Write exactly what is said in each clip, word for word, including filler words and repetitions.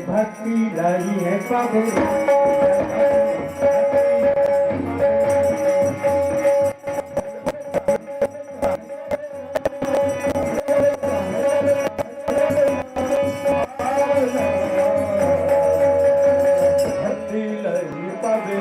भक्ति लही है पावे। भक्ति लही पावे।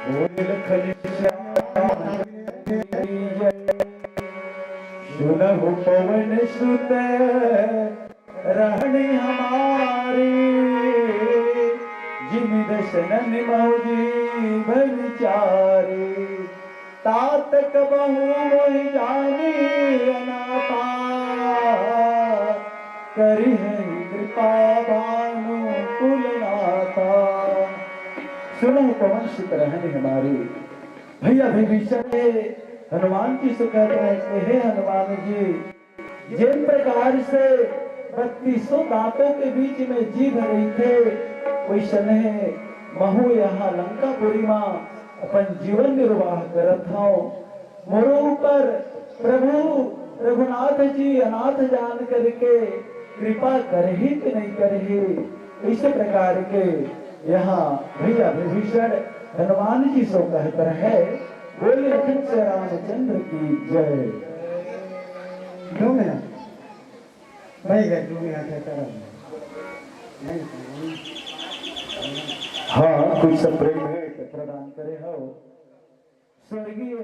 बोल खलिशा सुनहु पवन सुत रहनी हमारी, जिन दसनन महु जीवन चारी। तात कबहु मोहि जानी अनाथा, करिहैं कृपा भानु कुलनाथा। सुनहु पवन सुत रहनी हमारी। भैया विभीषण हे हनुमान जी से कहत रहे कि हे हनुमान जी, जेन प्रकार से बत्तीसों दांतों के बीच में जीभ रहिथे, वैसने महू यहाँ लंकापुरी मा अपन जीवन निर्वाह करत हौं। मोरो ऊपर प्रभु रघुनाथ जी अनाथ जान करके कृपा करही कि नहीं करही, इस प्रकार के यहाँ भैया विभीषण हनुमान जी सो कहत रहे। बोले लखन से रामचंद्र की जय। दो मिनट। भाई गए, दो मिनट है, चलो। हाँ, कुछ सब प्रेम भेंट प्रदान करे हो स्वर्गीय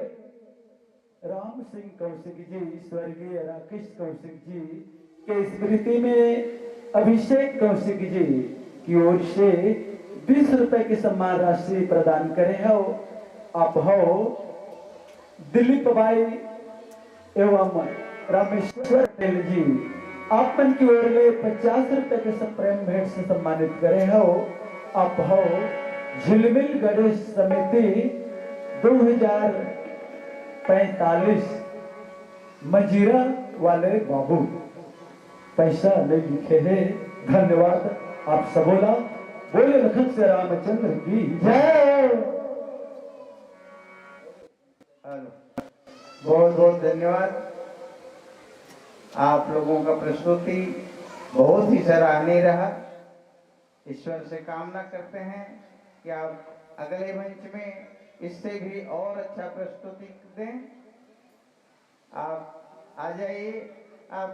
राम सिंह कौशिक जी, स्वर्गीय राकेश कौशिक जी के स्मृति में अभिषेक कौशिक जी की ओर से बीस रुपए की सम्मान राशि प्रदान करे हो। आप हो दिलीप भाई एवं रामेश्वर पटेल जी, आप मन की ओर ले पचास रुपए के सप्रेम भेंट से सम्मानित करे हो। आप हो झिलमिल गणेश समिति दो हजार पैंतालीस मजीरा वाले बाबू, पैसा नहीं लिखे हे। धन्यवाद आप सबोला। बोले लखन से रामचंद्र की जय। हेलो। बहुत बहुत धन्यवाद। आप लोगों का प्रस्तुति बहुत ही सराहनीय रहा। ईश्वर से कामना करते हैं कि आप अगले मंच में इससे भी और अच्छा प्रस्तुति दें। आप आ जाइए, आप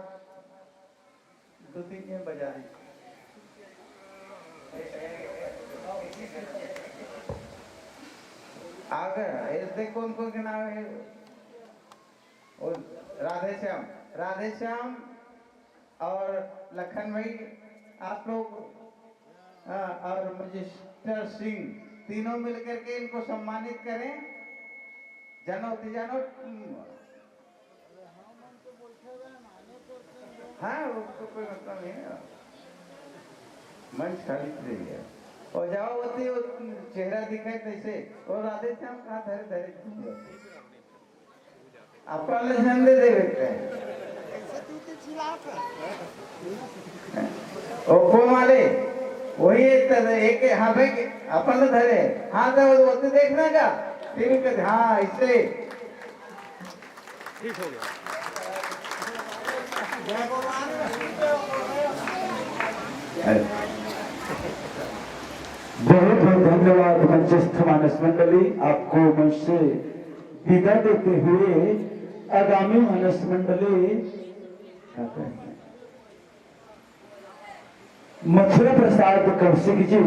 दो तीन जन बजा दीजिए। आगर, ऐसे कौन कौन के नाम है? और राधे श्याम, राधे श्याम और लखन भाई, आप लोग, हाँ, और मजिस्टर सिंह, तीनों मिलकर के इनको सम्मानित करें। जानो, ती जानो, हाँ, वो तो कोई मतलब नहीं है। मंच खाली रही है। और जाओ, होती वो चेहरा दिखाए तैसे। और राधे श्याम कहाँ धरे, धरे? अपन ले झंडे दे देते हैं। ओप्पो वाले, वही एक तरह, एक हाथ में अपन ले धरे, हाथ में वो तो देखना का, फिर कहते, हाँ, इससे। ठीक हो गया। बहुत बहुत धन्यवाद मंचस्थ मानस मंडली, आपको मंच से विदा देते हुए आगामी मानस मंडली मथुरा प्रसाद कौशिक जी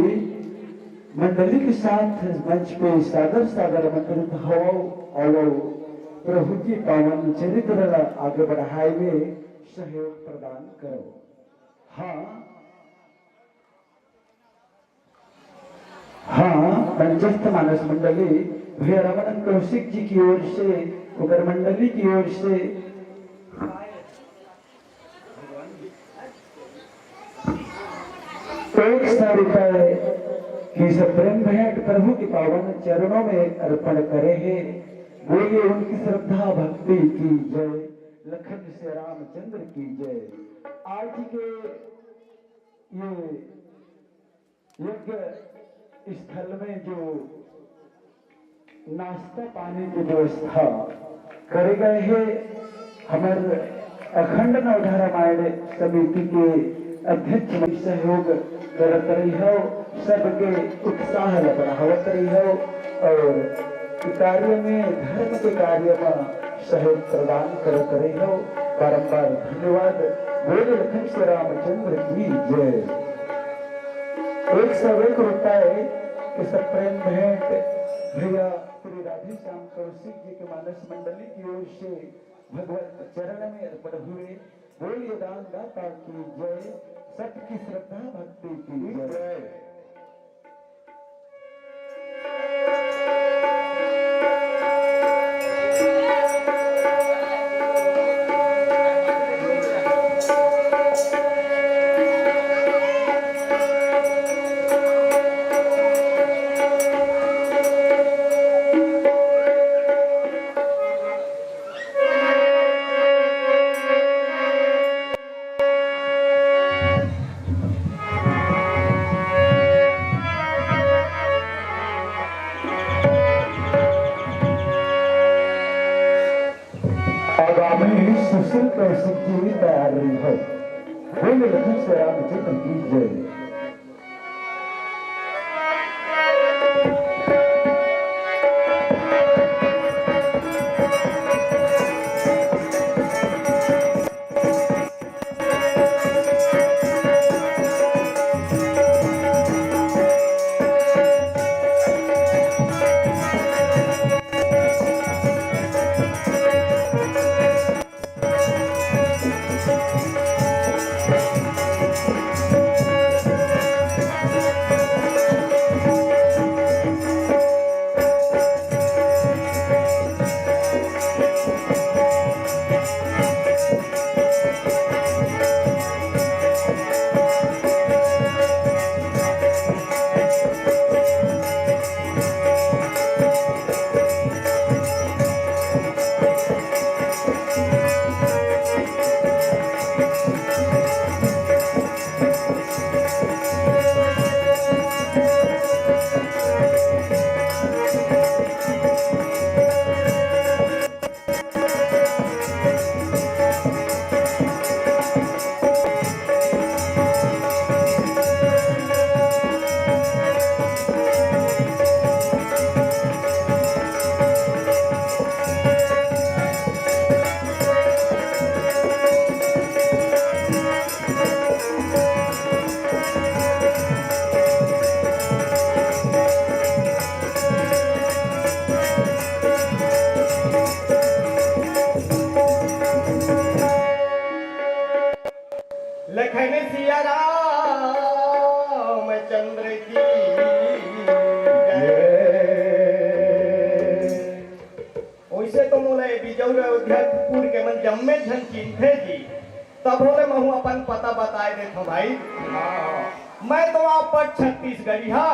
मंडली के साथ मंच पे सादर सादर आमंत्रित हो। और प्रभु की पावन चरित्र ला आगे बढ़ाए में सहयोग प्रदान करो। हाँ, हाँ, मंचस्थ मानस मंडली भैया रामानंद कौशिक जी की ओर से, ओकर मंडली की ओर से सौ रुपए की सप्रेम भेंट प्रभु के पावन चरणों में अर्पण करे हे। बोलिए उनकी श्रद्धा भक्ति की जय। लखन श्री रामचंद्र की जय। आज के ये यज्ञ स्थल में जो नाश्ता पानी के व्यवस्था करे गए हे, हमर अखंड नवधा रामायण समिति के अध्यक्ष मन सहयोग करत रही हो, सबके उत्साह ल बढ़ावत रही हो और कार्य में, धर्म के कार्य में सहयोग प्रदान करत रही हो। बारंबार धन्यवाद। बोल लखन श्री रामचंद्र की जय। एक सौ एक रुपए के सप्रेम भेंट भैया श्री राधे श्याम कौशिक जी के मानस मंडली की ओर से भगवत चरण में अर्पण हुए। बोलिए दानदाता की जय, सबकी श्रद्धा भक्ति की जय। आगामी सुशील कौशिक जी तैयार रही है। बोले लखन श्री रामचंद्र की जय। लखन सिया रामचंद्र की जय। वैसे तो मोला ये बिजौर अयोध्यापुर के मन जम्मे झन चिन्हथे जी, तभो ले महू अपन पता बताए देथों भाई। मैं तो आप पर छत्तीसगढ़िया,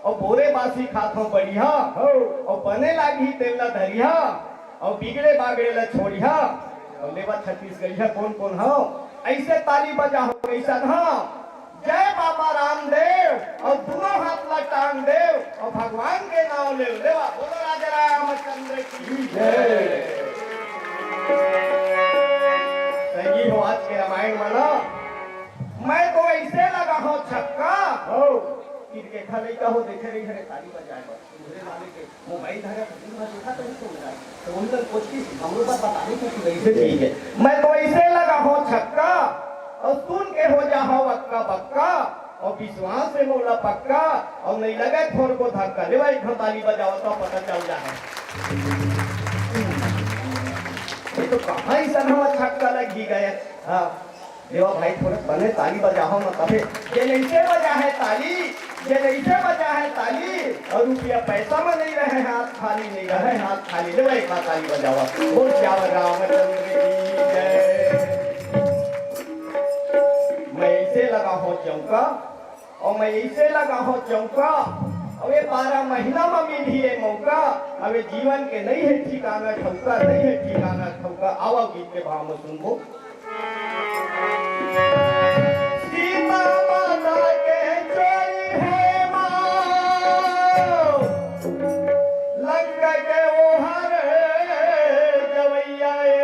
अउ बोरे बासी खाथों बढ़िया, अउ बने लागही तेला धरिया, अउ बिगड़े बागड़े ला छोड़िया, अउ लेवा छत्तीसगढ़िया कोन कोन हव, अइसे ताली बजाहू कइसन हव। जय बाबा रामदेव अउ दूनों हाथ ला टांग देव अउ भगवान के नाव लेव। लेवा बोलो राजा रामचंद्र की जय। संगी हो आज के रामायण माला, मैं तो अइसे लगाहूं छक्का। हो, किरकेठा लइका हो देखे रही हरे ताली बजाए बर। मोबाइल धरे तो दिन भर देखा तो नहीं सुन रहा है। तो उन लोग कुछ भी हमरो बात बता दे कि तू ऐसे ठीक है। मैं तो अइसे लगाहूं छक्का, अउ सुन के हो जाहू अक्का बक्का, अउ विश्वास हे मोला पक्का, अउ नहीं लगे थोर को धक्का। लेवा एक घंटा ताली बजावा तो पता चल जाए। ये तो कहाँ ही सनवा छक्का लग ही गए। हाँ। लेवा भाई, थोड़ा बने ताली बजाहू ना तभे। जे नइसे बजाहय ताली, जे नइसे बजाहय ताली, अउ रुपया पैसा म नइ रहय हाथ खाली, नइ रहय हाथ खाली। लेवा एक बार ताली बजावा। बोल सियावर रामचंद्र की जय। मैं अइसे लगाहूं चौका, अउ मैं अइसे लगाहूं चौका, अउ ये बारह महीना म मिलही ये मौका, अउ ये जीवन के नइ हे ठिकाना ठौका, नइ हे ठिकाना ठौका। आवा गीत के भाव म सुनबो। सीता माता के चोरी हे माँ, लंका के ओहर जवैया ए।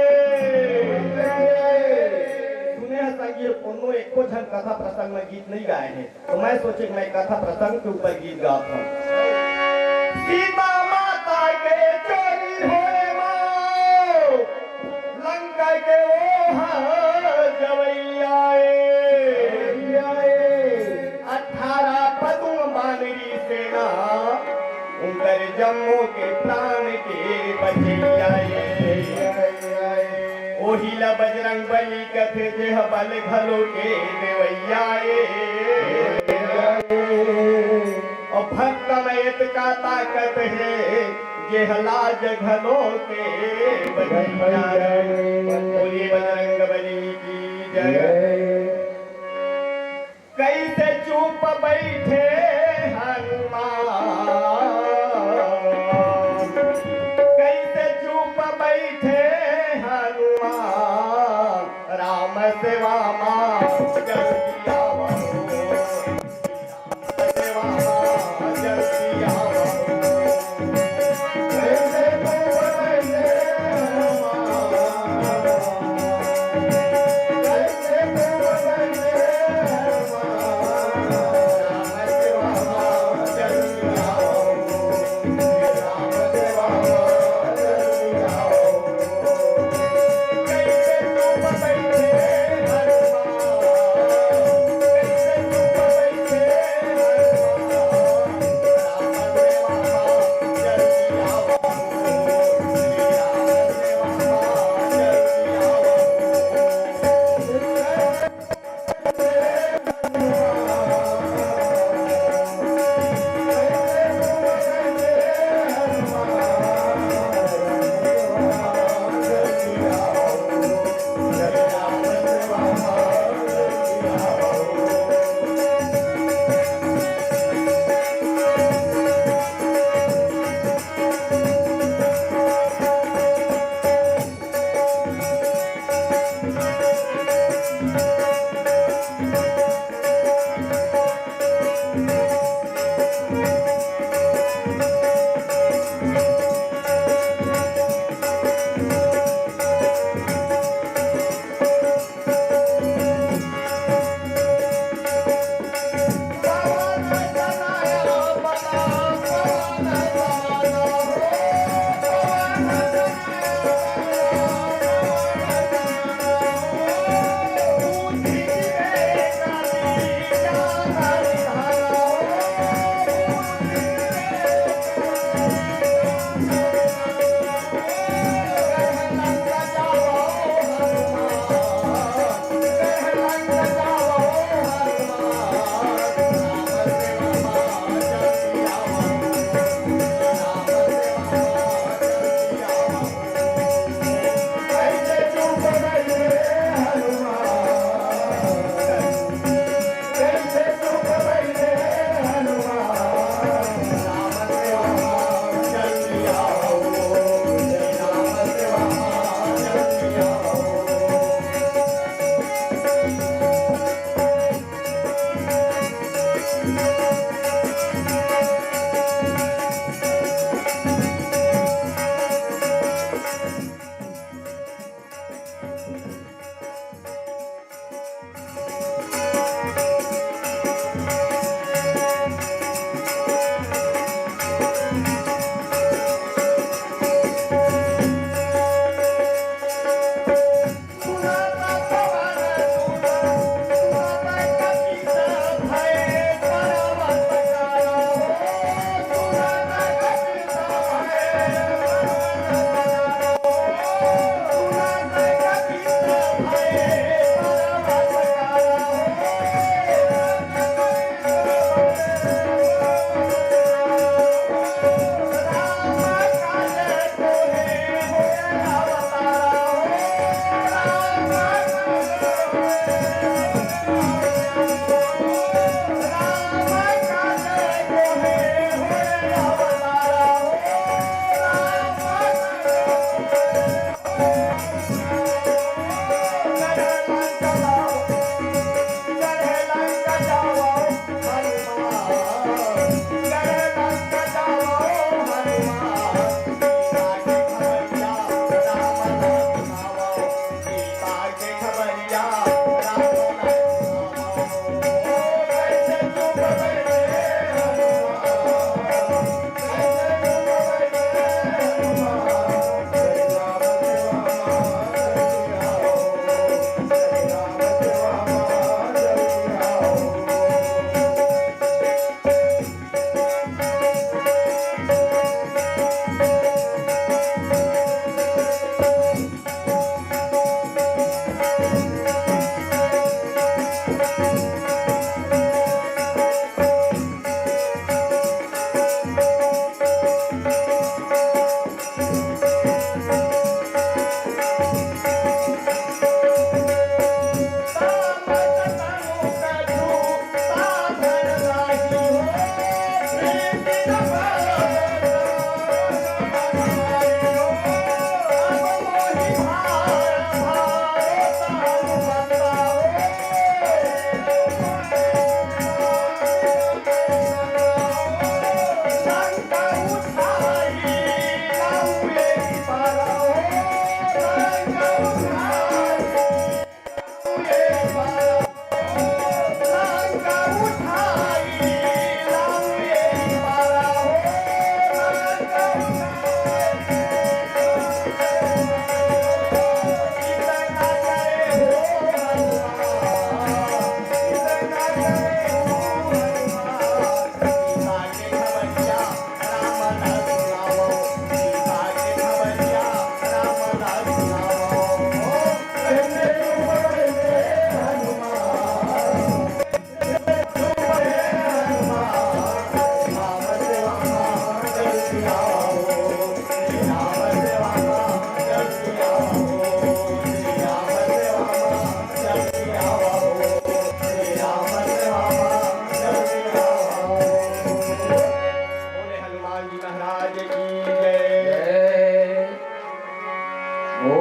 सुने हस संगी, कोनो एको झन कथा प्रसंग म गीत नइ गाए हे, तो मैं सोचे कि मैं कथा प्रसंग के ऊपर गीत गात हूँ। सीता माता के चोरी होए माँ, लंका के ओह जवैया ए। अठारह पदुम बानरी सेना, उनकर जम्मो के प्राण के बचैया ए। ओही ला बजरंग बली कथे, जेह बल घलो के देवैया ए। अउ भक्त म एतका ताकत हे, जेह लाज घलो के बचैया ए। बोलिए बजरंग बली की जय। कैसे चुप बैठे हनुमान, कैसे चुप बैठे हनुमान, राम सेवा मा जल्दी आवा हो, राम सेवा मा जल्दी आवा हो।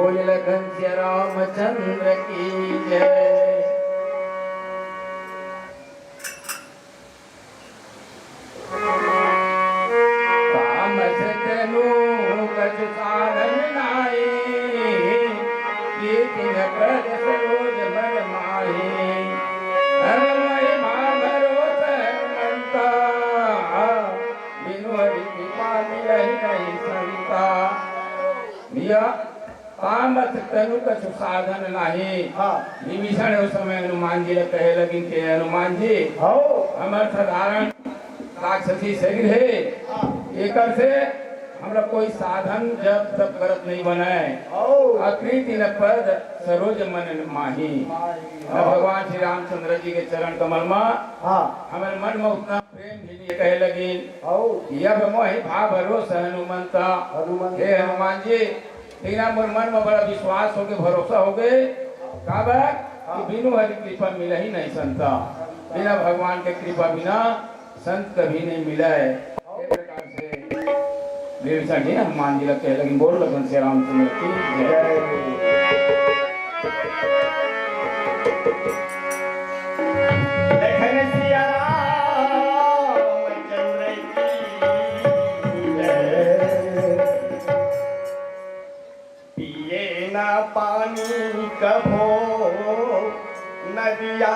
बोल लखन सिया रामचंद्र की जय। तामस तनु कछु साधन नाही, कीर्ति न पद सरोज मन माही। हर महिमा भरोस हनुमंता, बिनु हरि कृपा मिलहि नहीं संता। भैया, तामस तनु कछु साधन नाही। हाँ। विभीषण उस समय हनुमान जी ला कहे लगिन के हनुमान जी, हौ। हमर साधारण राक्षसी शरीर हे, हाँ। एकर से हमरा कोई साधन जप तप करत नहीं बनय। हौ। अकृति न पद सरोज मन माही। माही। न भगवान श्री रामचंद्र जी के चरण कमल मा, हाँ। हमर मन में उतना प्रेम भी नहीं कहे लगिन। हौ। यब मोहि भा भरोस हनुमंता। हनुमंता। हे हनुमान जी, तेना मोर मन में बड़ा विश्वास होगे, भरोसा होगे। काबर? कि बिनु हरि कृपा मिलहि नहीं संता। बिना भगवान के कृपा बिना संत कभी नहीं मिलय। इस प्रकार से विभीषण जी हनुमान जी ला कहे लगिन, बोल लखन सिया रामचंद्र की जय। लखन सिया रामचंद्र की जय। पिए न पानी कभो नदिया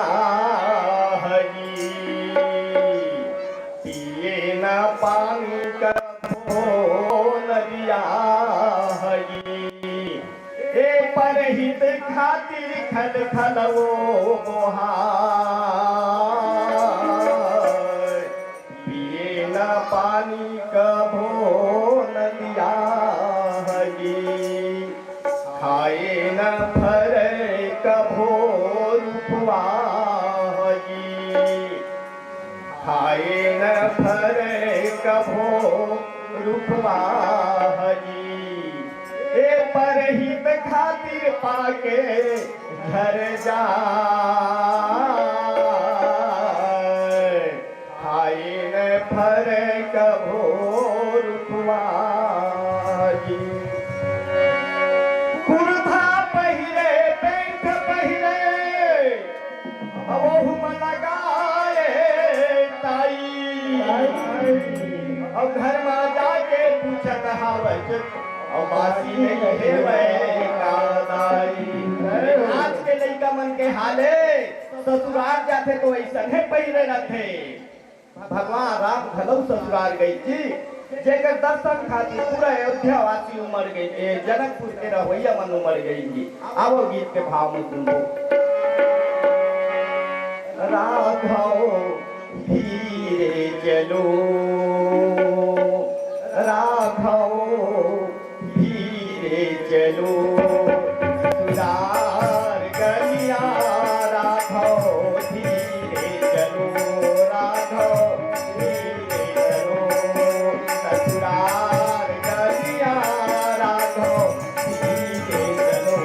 हरी, पिए न पानी कभो नदिया हरी। ए परहित खातिर खल खल वो बोहाय। पिए न पानी कभो नदिया हरी, खाए न फरे कभो रुपवा हरी, खाए न फरे कभो रुपवा हरी। ए परहित खातिर पाके झर जाय। खाए न फरे कभो रुपवा हरी। कुर्ता पहिरे, पैंट पहिरे, अब ओहू म लगाए ताई। अब घर मा जाके पूछत हावच, अब बासी नहीं हेवय का दाई। आज के लइका मन के हाले, ससुरार जाथे तो अइसने पहिरे रथे। भगवान राम घलो ससुरार गइस जी, जेकर दर्शन खातिर पूरा अयोध्या वासी उमड़ गइस, ए जनकपुर के रहवइया मन उमड़ गइस जी। आवो गीत के भाव में सुनबो। राघव धीरे चलो, राघव धीरे चलो, ससुरार गलिया राघव धीरे चलो, राघव धीरे चलो, ससुरार गलिया राघव धीरे चलो,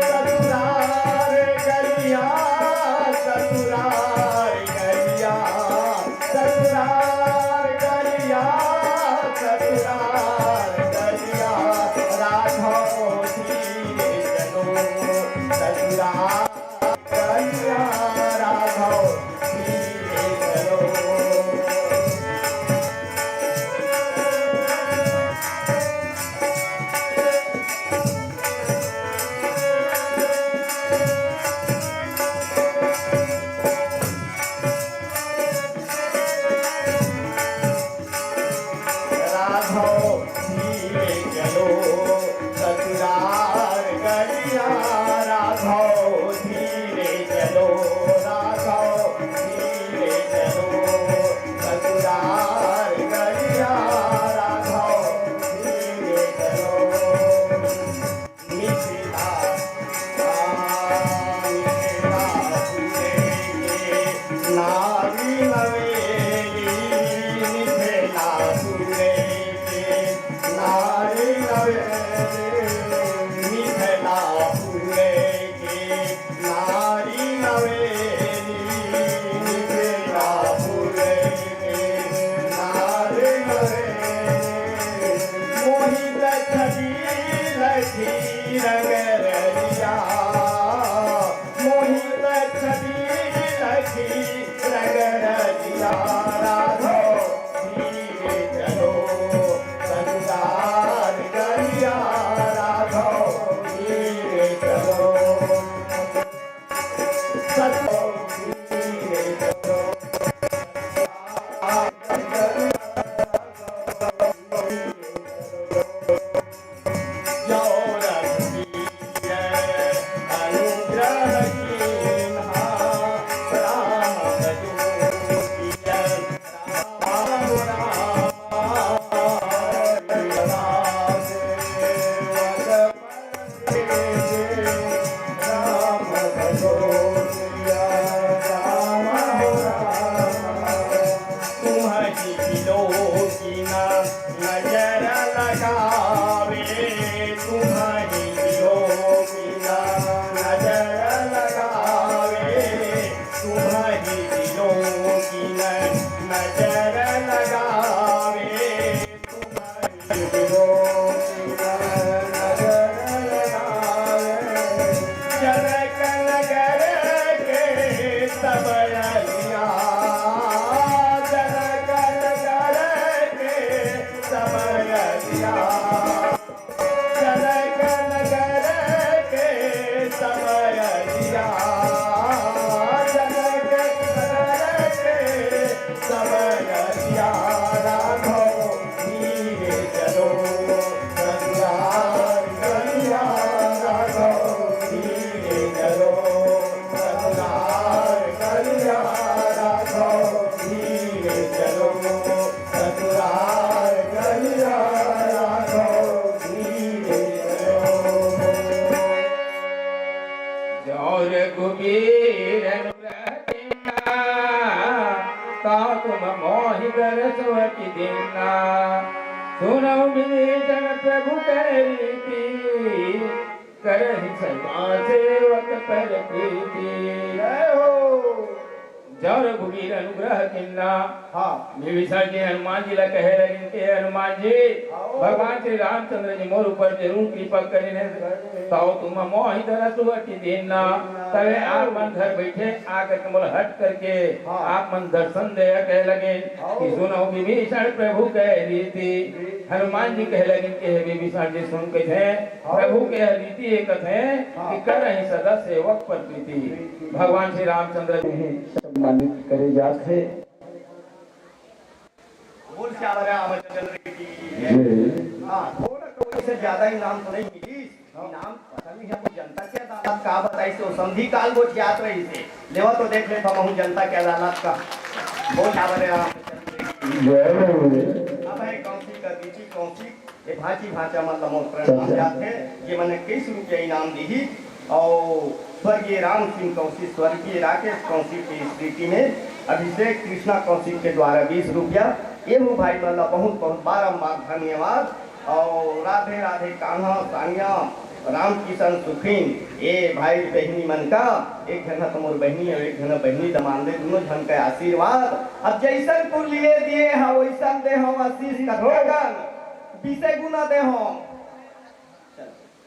ससुरार गलिया, ससुरार गलिया, ससुरार गलिया, ससुरार गलिया, राघव जी। विभीषण प्रभु कह रीति, करहि सदा सेवक पर प्रीति। जय हो। जौ रघुबीर अनुग्रह कीन्हा। हाँ। विभीषण जी हनुमान जी ला कहे लगिन के, "हनुमान जी, हाँ। भगवान श्री रामचंद्र जी मोर ऊपर जरूर कृपा करिन हे। करिन हे। तौ तुम मोहि दरसु अति दीन्हा।" दीन्हा। तभे आप मन घर बैठे आकर के मोला हट करके हाँ। आप मन दर्शन दे कहे लगिन हाँ। कि, "सुनौ विभीषण प्रभु कह रीति।" हनुमान जी कहे लगिन के, "हे विभीषण जी, सुन कथे, हाँ। प्रभु के रीति ये कथे हाँ। कि करहि सदा सेवक पर प्रीति।" प्रीति। भगवान श्री रामचंद्र जी ही सम्मानित करे जात हे। बोल सियावर रामचंद्र की। जी। हाँ, थोड़ा तो इससे ज्यादा इनाम तो नहीं मिली। इनाम पता नहीं हमको जनता के अदालत का बताई से, वो संधि काल गोठियात रही से। लेवा तो देख लेथन हमहू जनता के अदालत का। बोल सियावर रामचंद्र की। जय हो। अब है कौशिक अदिति कौशिक, ये भांची भांचा मन ला मोर प्रणाम अच्छा। जाथे, ये मन इक्कीस रुपया इनाम दीही। और स्वर्गीय राम सिंह कौशिक, स्वर्गीय राकेश कौशिक की स्मृति में अभिषेक कृष्णा कौशिक के द्वारा बीस रुपया। ये हो भाई मन ला बहुत बहुत बारंबार धन्यवाद। और राधे राधे कान्हा, सानिया, रामकिशन, सुखीन, ये भाई बहिनी मन का, एक झन ह तो मोर बहिनी हे, एक झन ह बहिनी दमांद हे, दुनों झन का आशीर्वाद। अब जैसन तू लिए दिए हा, वैसन दे हम आशीष कथन, बीसे गुना दे हम।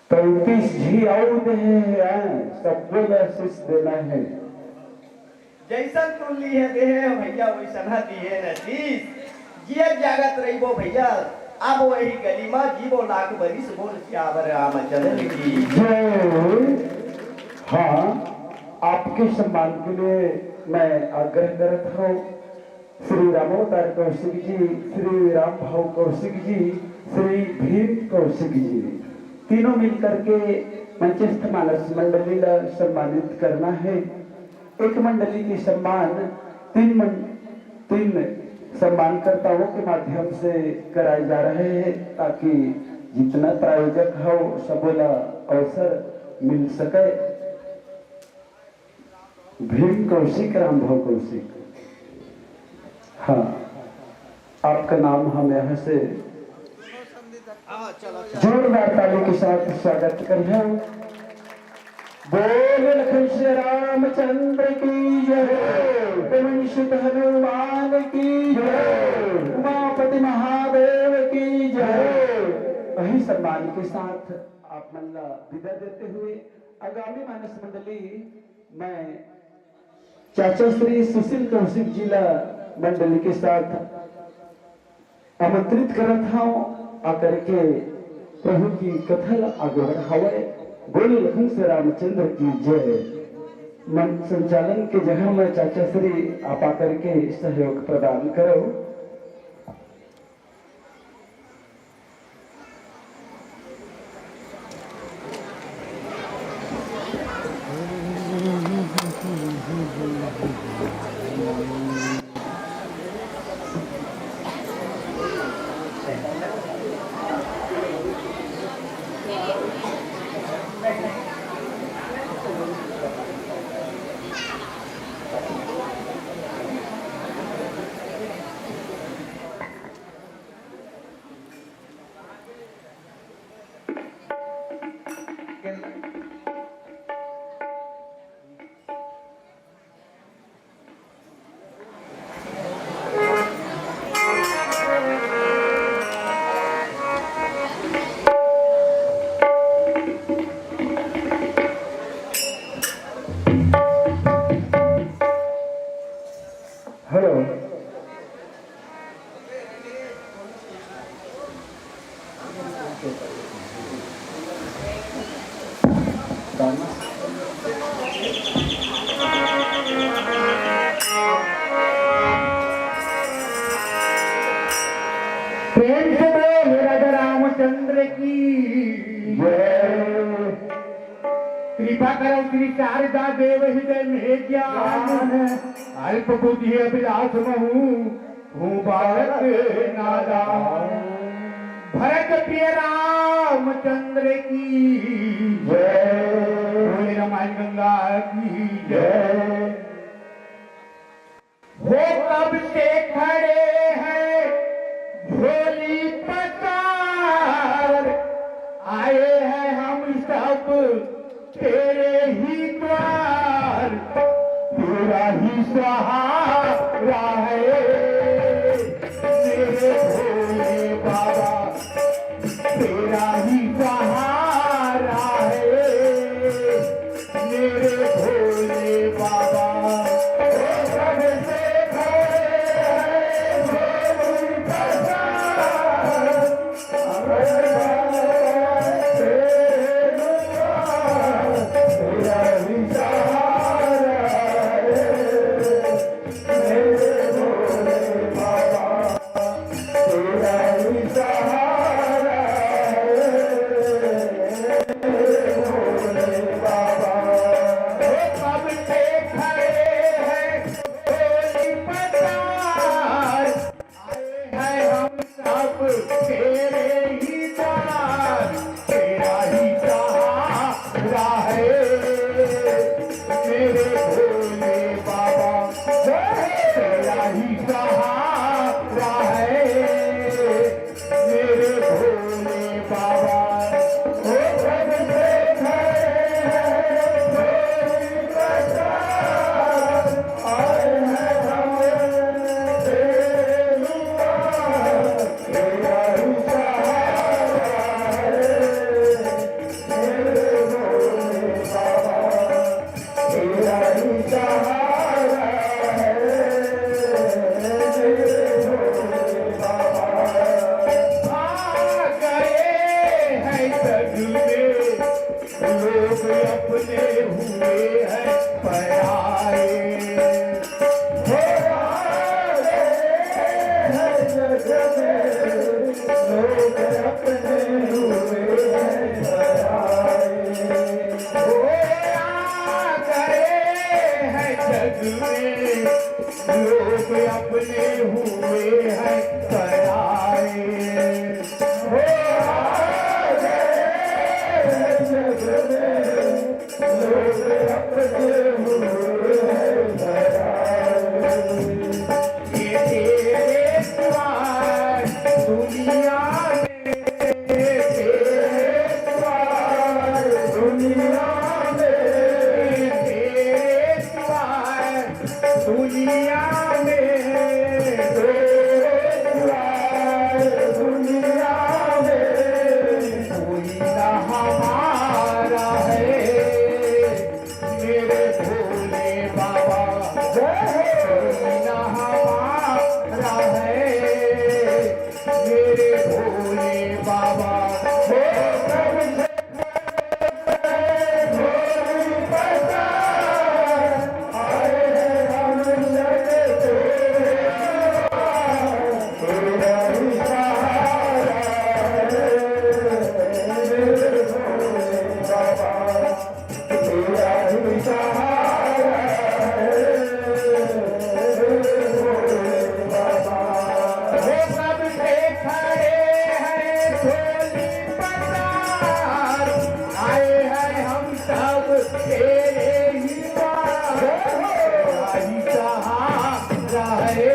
पैंतीस झी अउ देहे हे, सबको ला आशीष देना हे। जैसन तू लिहे देहे भैया, वैसन ह दिहे नतीस। जियत जागत रहिबो भैया, अब वही गली मा जीबो लाख बरिस, बोल सियावर रामचंद्र की। जय। हाँ, आपके सम्मान के लिए मैं आग्रह करत हूँ, श्री रामावतार कौशिक जी, श्री राम भाव कौशिक जी, श्री भीम कौशिक जी, तीनों मिलकर के मंचस्थ मानस मंडली ला सम्मानित करना है। एक मंडली के सम्मान तीन मन-, तीन सम्मानकर्ताओं के माध्यम से कराए जा रहे हैं, ताकि जितना प्रायोजक हो, सबो ला अवसर मिल सके। भीम कौशिक, राम भाव कौशिक, हाँ, आपका नाम हम यहाँ से जोरदार ताली के साथ स्वागत कर रहे हैं। बोल लखन श्री रामचंद्र की जय, पवन सुत हनुमान की जय, उमापति महादेव की जय। वही सम्मान के साथ आप मन ला विदा देते हुए आगामी मानस मंडली मैं चाचा श्री सुशील कौशिक जी ला मंडली के साथ आमंत्रित करत हव, आकर के प्रभु की कथा ला आगे बढ़ावय। बोल लखन से रामचंद्र की जय। मंच संचालन के जगह में चाचा श्री आप आकर के सहयोग प्रदान करो। हेलो। प्रेम से बोल राधा रामचंद्र की जय। कृपा करो श्री शारदा देव हृदय में ज्ञान, अल्प बुद्धि अभिलाष महु हूँ बालक नादान। भरत प्रिय रामचंद्र की जय। बोले रामायण गंगा की जय। जय। वो कब से खड़े हैं झोली पसार। सहारा है मेरे भोले बाबा, तेरा ही सहारा है मेरे भोले बाबा। ओ सबसे बड़े हैं भोले बाबा। तेरा ही सहारा है मेरे भोले बाबा, तेरा ही सहारा है मेरे भोले बाबा। ओ सबसे बड़े हैं भोले बाबा, आए हैं हम तेरे लोग अपने हुए हैं पराए। हो रहा है जग में, लोग अपने हुए हैं पराए। हो आ गए हैं जग में, लोग अपने हुए हैं पराए। हो आ गए हैं जग में, लोग अपने हुए हैं पराए। ये तेरे सिवाय दुनिया में, तेरे सिवाय दुनिया में, तेरे सिवाय दुनिया में, तेरे सिवाय दुनिया में कोई ना हमारा है। मेरे भोले बाबा, जय हो। कोई ना हमारा है, मेरे भोले बाबा। हो सबसे बड़े भोले बाबा, आए हैं हम सबके तेरा ही सहारा है, मेरे भोले बाबा। तेरा ही सहारा है, भोले बाबा। हो सबके खड़े हैं झोली पसार, आए हैं हम सब तेरे ही द्वार। तेरा ही सहारा है,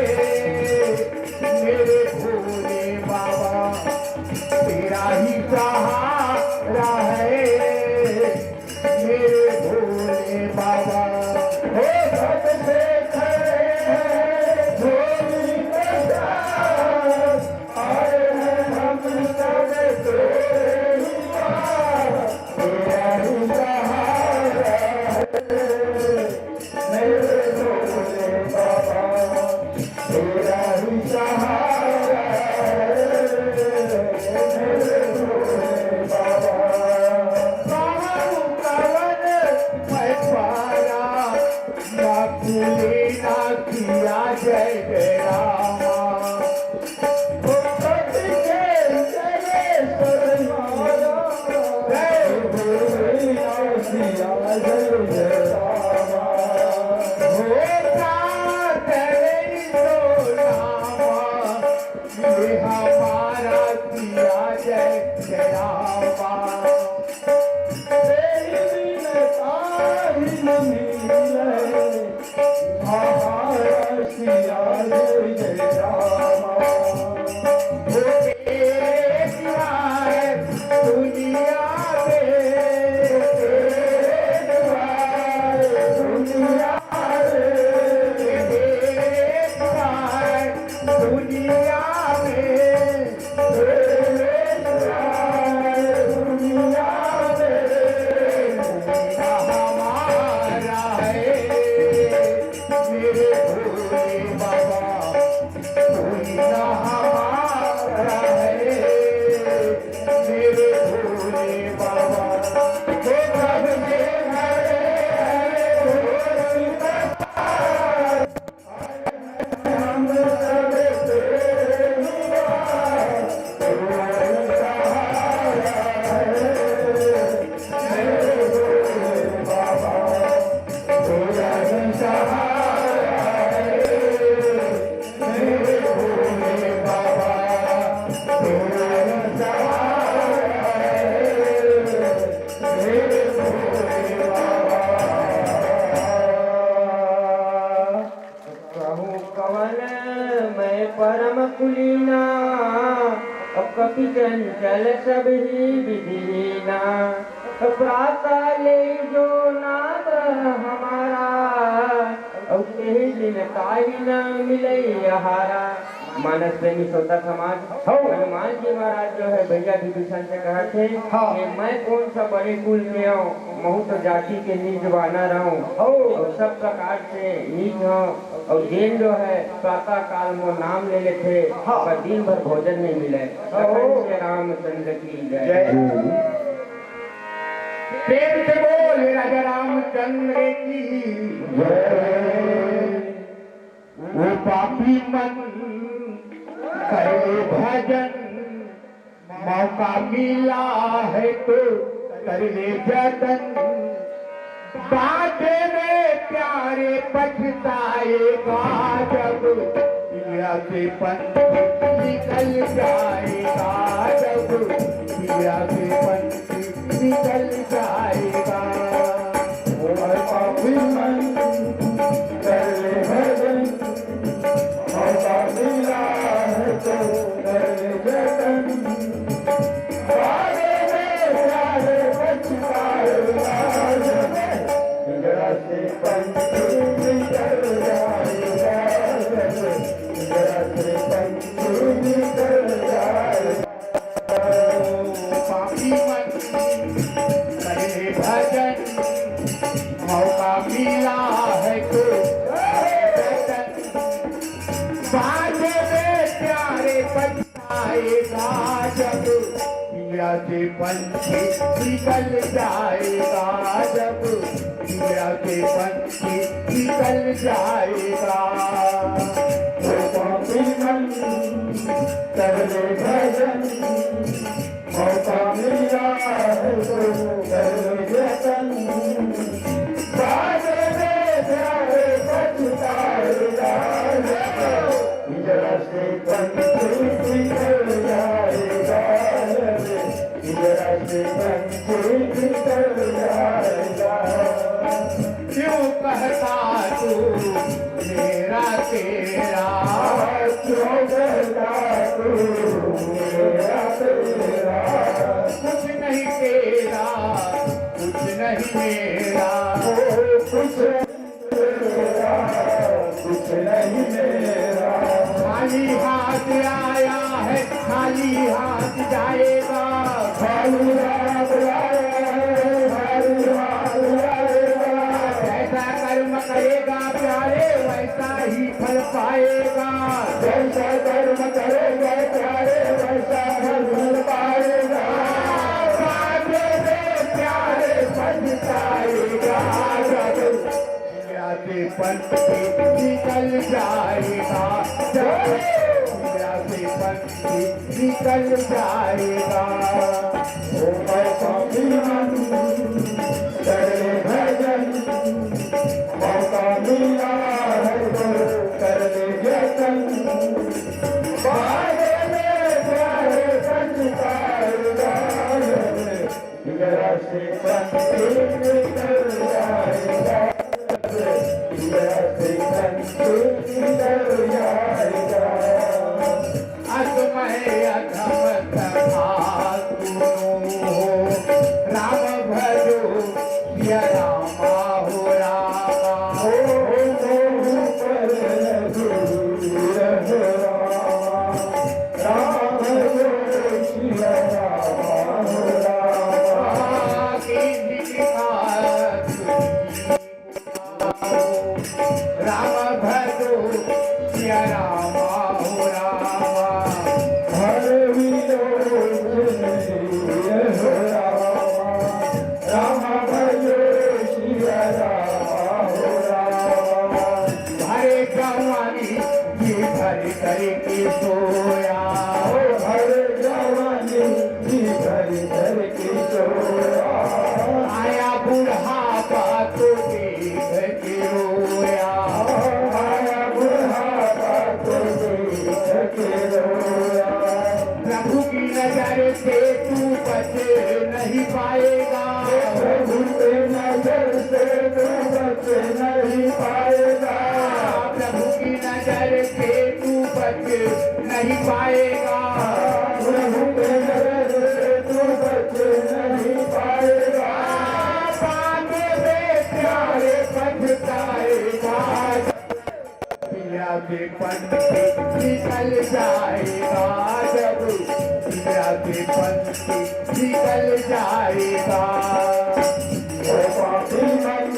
मेरे भोले बाबा। तेरा ही सहारा है, मेरे भोले बाबा। हो सबसे खड़े हैं झोली पसार, आए हैं हम सब तेरे ही द्वार। तेरा ही सहारा है, मेरे भोले बाबा। तेरा ही सहारा है, मेरे भोले बाबा। बाबू कवन मैं पारा, ना कूली ना किया जय जय रामा। ओ सत के जय जय मारा, जय भोले ना किया जय जय रामा। होता करे तो रामा, ये हमारा किया जय जय रामा। तेरी बिन ताही न मिले, हमारा किया जय जय रामा। वो तेरे सिवाय दुनिया में, तेरे सिवाय दुनिया चंचल सब ही विधिहीना, प्रातः ले जो नाम हमारा, अउ तेहि दिन ताहि न मिलई आहारा। मानस प्रेमी श्रोता समाज, हौ। हनुमान जी महाराज जो है भैया विभीषण से कहत हे हाँ। कि मैं कौन सा बड़े कुल के हूँ, महूँ तो जाति के नीच बानर हूँ, हौ। अउ सब प्रकार से नीच हूँ। अउ जेन जो है प्रातः काल मोर नाम ले लेथे, हाँ। ओकर दिन भर भोजन नहीं मिले। हाँ। लखन से रामचंद्र की जय। जय। प्रेम से बोल राजा रामचंद्र की जय। वो पापी मन करे भजन, मौका मिला है तो कर ले जतन। बाद में प्यारे पछताएगा जब पीड़ा से पंथ निकल जाएगा, जब पीड़ा से पंथ निकल जाएगा। ओ पापी मन कर ले भजन, मौका मिला है तो कर ले जतन। बाद में प्यारे पछताएगा, जब पिंजरा से पंछी निकल जाएगा, जब पिंजरा से पंछी निकल जाएगा। पापी मन करे भजन, मौका मिला है तो बाद में प्यारे पछताएगा, जब पिंजरा से पंछी निकल जाएगा, जब पिंजरा से पंछी निकल जाएगा। वो पापी मन कर ले भजन, मौका मिला है तो कर ले जतन। बाद में प्यारे पछताएगा, जब पिंजरा से पंछी निकल जाएगा, जब पिंजरा से पंछी निकल जाएगा। क्यों कहता तू मेरा तेरा? क्यों कहता तू मेरा तेरा? कुछ नहीं तेरा, कुछ नहीं मेरा। ओ, कुछ नहीं तेरा, कुछ नहीं मेरा। खाली हाथ आया है, खाली हाथ जाएगा। खाली हाथ आया है, खाली हाथ जाएगा। जैसा कर्म करेगा प्यारे, वैसा ही फल पाएगा। जैसा कर्म करेगा प्यारे, वैसा ही फल पाएगा। बाद में प्यारे पछताएगा, जब पिंजरा से पंछी निकल जाएगा, जब पिंजरा से पंछी निकल जाएगा। ओ मैं पापी मन कर ले भजन, मौका मिला है तो कर ले जतन। बाद में प्यारे पछताएगा, पिंजरा से पंछी निकल जाएगा, पिंजरा से पंछी निकल जाएगा। असमय अधम तथा सुनो हो, राम भजो सिया रामा हो रामा। हो मोह पर दूर हो रामा, राम भजो सिया रामा हो रामा। राम भजो सिया रामा हो रामा। हर विलोचन हो रामा, राम भजो सिया रामा हो रामा। हरे जवानी जी भर करके सोया। ओ हर जवानी जी भर करके सोया। आया बुढ़ापा तो देख के रोया। आया बुढ़ापा तो देख के रोया। प्रभु की नजर से तू बच नहीं पाएगा। प्रभु की नजर से तू बच नहीं पाएगा। प्रभु की नजर से तू बच नहीं पाएगा। प्रभु की पंछी निकल जाएगा, जब पिंजरा से पंछी निकल जाएगा। ओ पापी मन,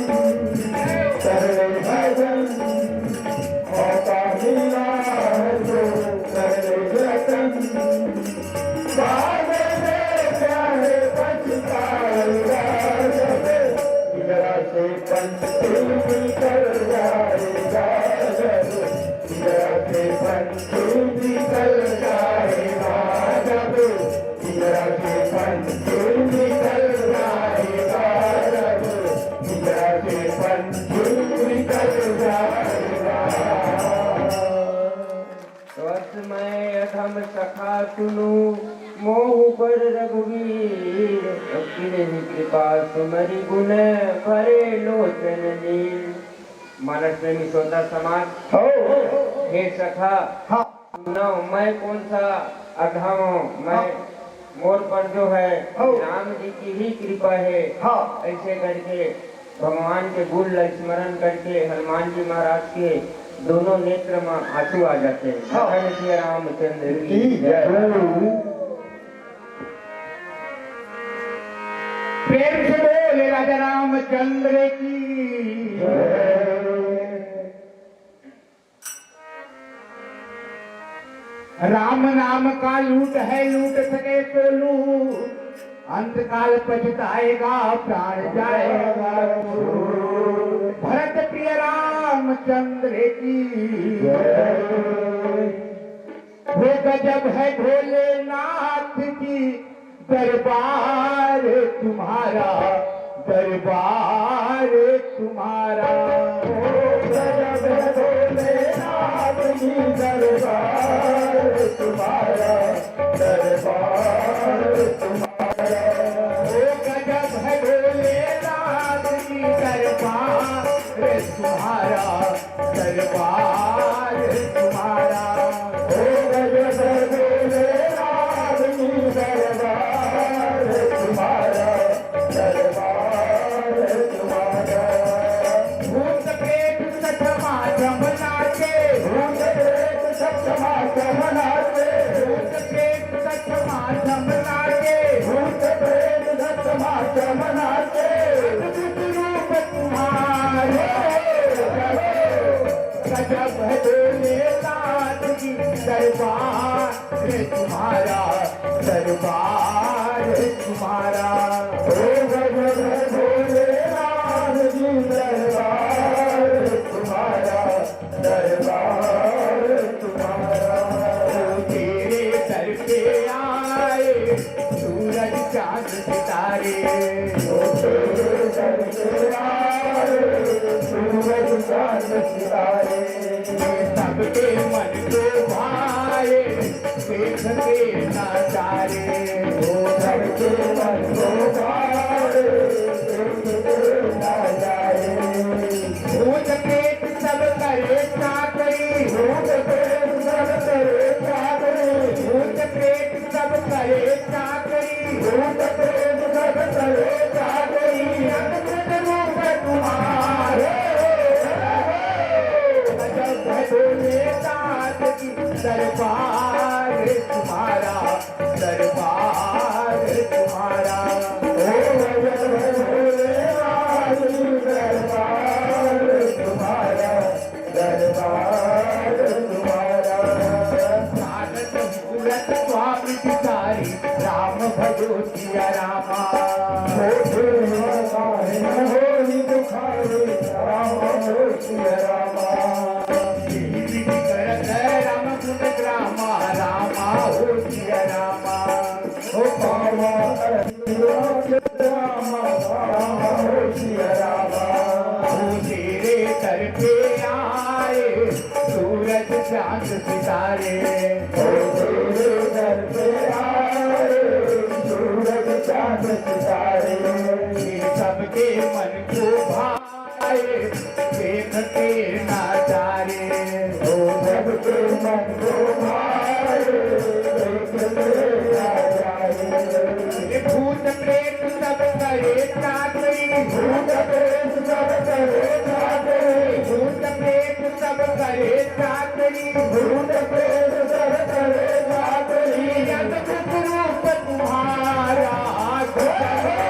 कर ले भजन, ओ पापी मन, कर ले भजन। बाद में क्या है पछताएगा, जब पिंजरा से पंछी निकल जाएगा, जब पिंजरा से पंछी निकल जाएगा, जब पिंजरा से पंछी निकल जाएगा, जब पिंजरा से पंछी निकल जाएगा। तव अस मैं अधम सखा सुनु, मोहु बर रघुवीर। अब कीन्ही कृपा सुमरि गुन भरे लोचन नीर। मानस प्रेमी श्रोता समाज, हो। हे सखा, हाँ। सुनव, मैं कौन सा अधम हूँ? मैं, हाँ। मोर पर जो है, हाँ। राम जी की ही कृपा है। हाँ। ऐसे करके भगवान के गुण ला स्मरण करके हनुमान जी महाराज के दोनों नेत्र में आंसू आ जाते हैं। हाँ। धन श्री रामचंद्र की की जय। जय। प्रेम से बोले राजा रामचंद्र की। राम नाम का लूट है, लूट सके तो लूट, अंत काल पछताएगा, प्राण जाएगा छूट। भरत प्रिय रामचंद्र की। वो गजब है भोलेनाथ की, दरबार तुम्हारा, दरबार तुम्हारा। ओ गजब है भोलेनाथ की, दरबार तुम्हारा, दरबार तुम्हारा। ओ गजब है भोलेनाथ की, दरबार तुम्हारा, दरबार तुम्हारा। ओ गजब भोलेनाथ की, दरबार तुम्हारा, दरबार तुम्हारा। भूत प्रेत सचमा जमना के, भूत प्रेत सचमा जमना के, भूत प्रेत सचमा जमना के, भूत प्रेत सचमा जमना के। अद्भुत रूप तुम्हारे, गजब है भोलेनाथ की, दरबार तुम्हारा, दरबार तुम्हारा। ओ गजब है भोलेनाथ की, दरबार तुम्हारा, दरबार तुम्हारा। ओ तेरे दर पे आए सूरज चांद सितारे। ओ तेरे दर पे आए सूरज चांद सितारे। सबके मन को भाए देख के नजारे। ओ सबके मन को भाए देख के नजारे। भूत प्रेत सब करे चाकरी। भूत प्रेत सब करे चाकरी। भूत प्रेत सब करे चाकरी। भूत प्रेत सब करे चाकरी। अद्भुत रूप तुम्हारे। गजब है भोलेनाथ की, दरबार तुम्हारा, दरबार तुम्हारा। ओ गजब है भोलेनाथ की, दरबार तुम्हारा, दरबार तुम्हारा। साधन मूरत स्वामी भिखारी, राम भजो सिया रामा। हो सिया रामा, हो भिखारी, राम हो सिया रामा। यही विधि करत राम गुण गामा, रामा हो सिया रामा। हो पावा राम, राम हो सिया राम। ओ तेरे दर पे आए सूरज चांद सितारे। ओ तेरे दर पे आए सूरज चांद सितारे। ये सबके मन को भाए देख के नजारे। ओ सबके मन को भाए देख के नजारे। ये भूत प्रेत सब करे चाकरी। भूत प्रेत सब करे चाकरी। भूत प्रेत सब करे चाकरी। भूत प्रेत सब डरे जात ही। अद्भुत रूप तुम्हारा गजब है।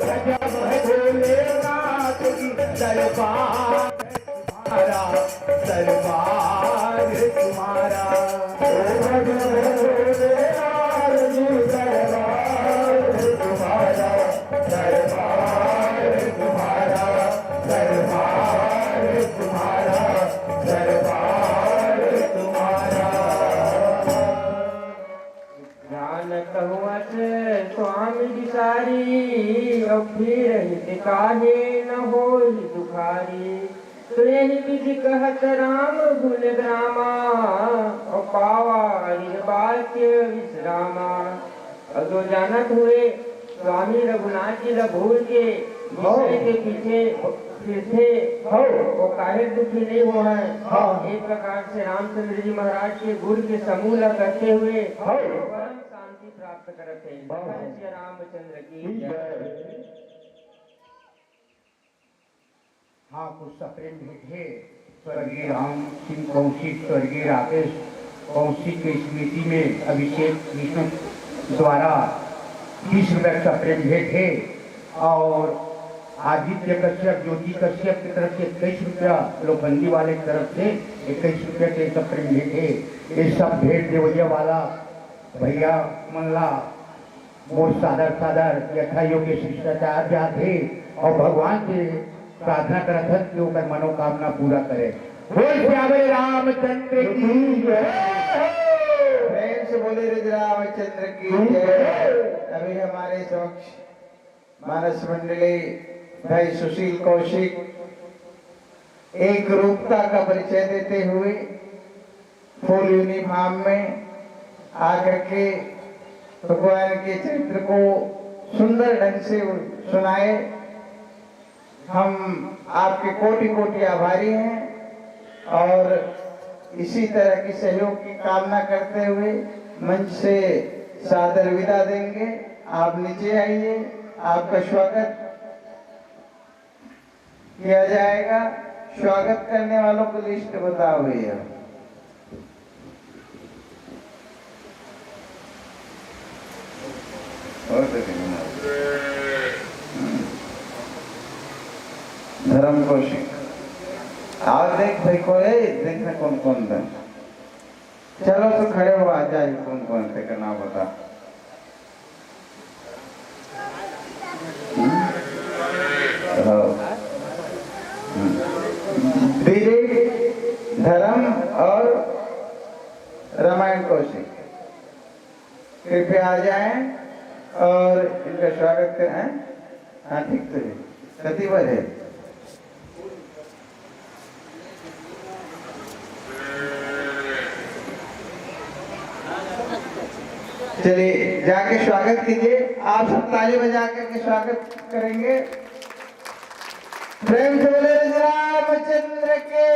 गजब है भोलेनाथ की दरबार तुम्हारा, दरबार तुम्हारा। ओ गजब है भोलेनाथ की दरबार तुम्हारा, दरबार तुम्हारा, दरबार तुम्हारा, दरबार तुम्हारा। जानत हुआ से स्वामी बिसारी, और फिर हित काहे न होई दुखारी। तो यही विधि कहत राम गुण ग्रामा, और पावा हरि बाक्य विश्रामा। और जो जानत हुए स्वामी रघुनाथ जी ला भूल के दूसरे के पीछे फिरथे, हो। वो काहे दुखी नहीं हो है। हाँ। एक प्रकार से रामचंद्र जी महाराज के गुण के समूह ला करते हुए हो। परम शांति प्राप्त करत हैं। वाह। जय रामचंद्र की जय। हाँ, कुछ सप्रेम भेंट हे। स्वर्गीय राम सिंह कौशिक, स्वर्गीय राकेश कौशिक के स्मृति में अभिषेक कृष्ण द्वारा तीस रुपया का सप्रेम भेंट हे। और आदित्य कश्यप, ज्योति कश्यप की तरफ से इक्कीस रुपया, लोखंडी वाले की तरफ से इक्कीस रुपया के सप्रेम भेंट हे। ये सब भेंट देवैया वाला भैया मन ला मोर सादर सादर यथा योग्य शिष्टाचार जाथे और भगवान से प्रार्थना करत हन कि ओकर मनोकामना पूरा करे। बोल सियावर रामचंद्र की जय। प्रेम से बोले रज रामचंद्र की जय। अभी हमारे समक्ष मानस मंडली भाई सुशील कौशिक एक रूपता का परिचय देते हुए फुल यूनिफॉर्म में आकर के भगवान के चरित्र को सुंदर ढंग से सुनाए। हम आपके कोटि कोटि आभारी हैं और इसी तरह के सहयोग की कामना करते हुए मंच से सादर विदा देंगे। आप नीचे आइए, आपका स्वागत किया जाएगा। स्वागत करने वालों को लिस्ट बताओ भैया। और तो नहीं। हम्म। धर्म कौशिक। आओ देख भाई, कोई देखना कौन कौन था। चलो तो खड़े हो, आ जाए, कौन कौन थे का नाम बता। हम्म? हाँ। हम्म। दिलीप, धर्म और रामायण कौशिक, कृपया आ जाएं और इनका स्वागत करें। हाँ, ठीक तो है। कति बार है? चलिए, जाके स्वागत कीजिए। आप सब ताली बजा करके स्वागत करेंगे। प्रेम से बोले रामचंद्र के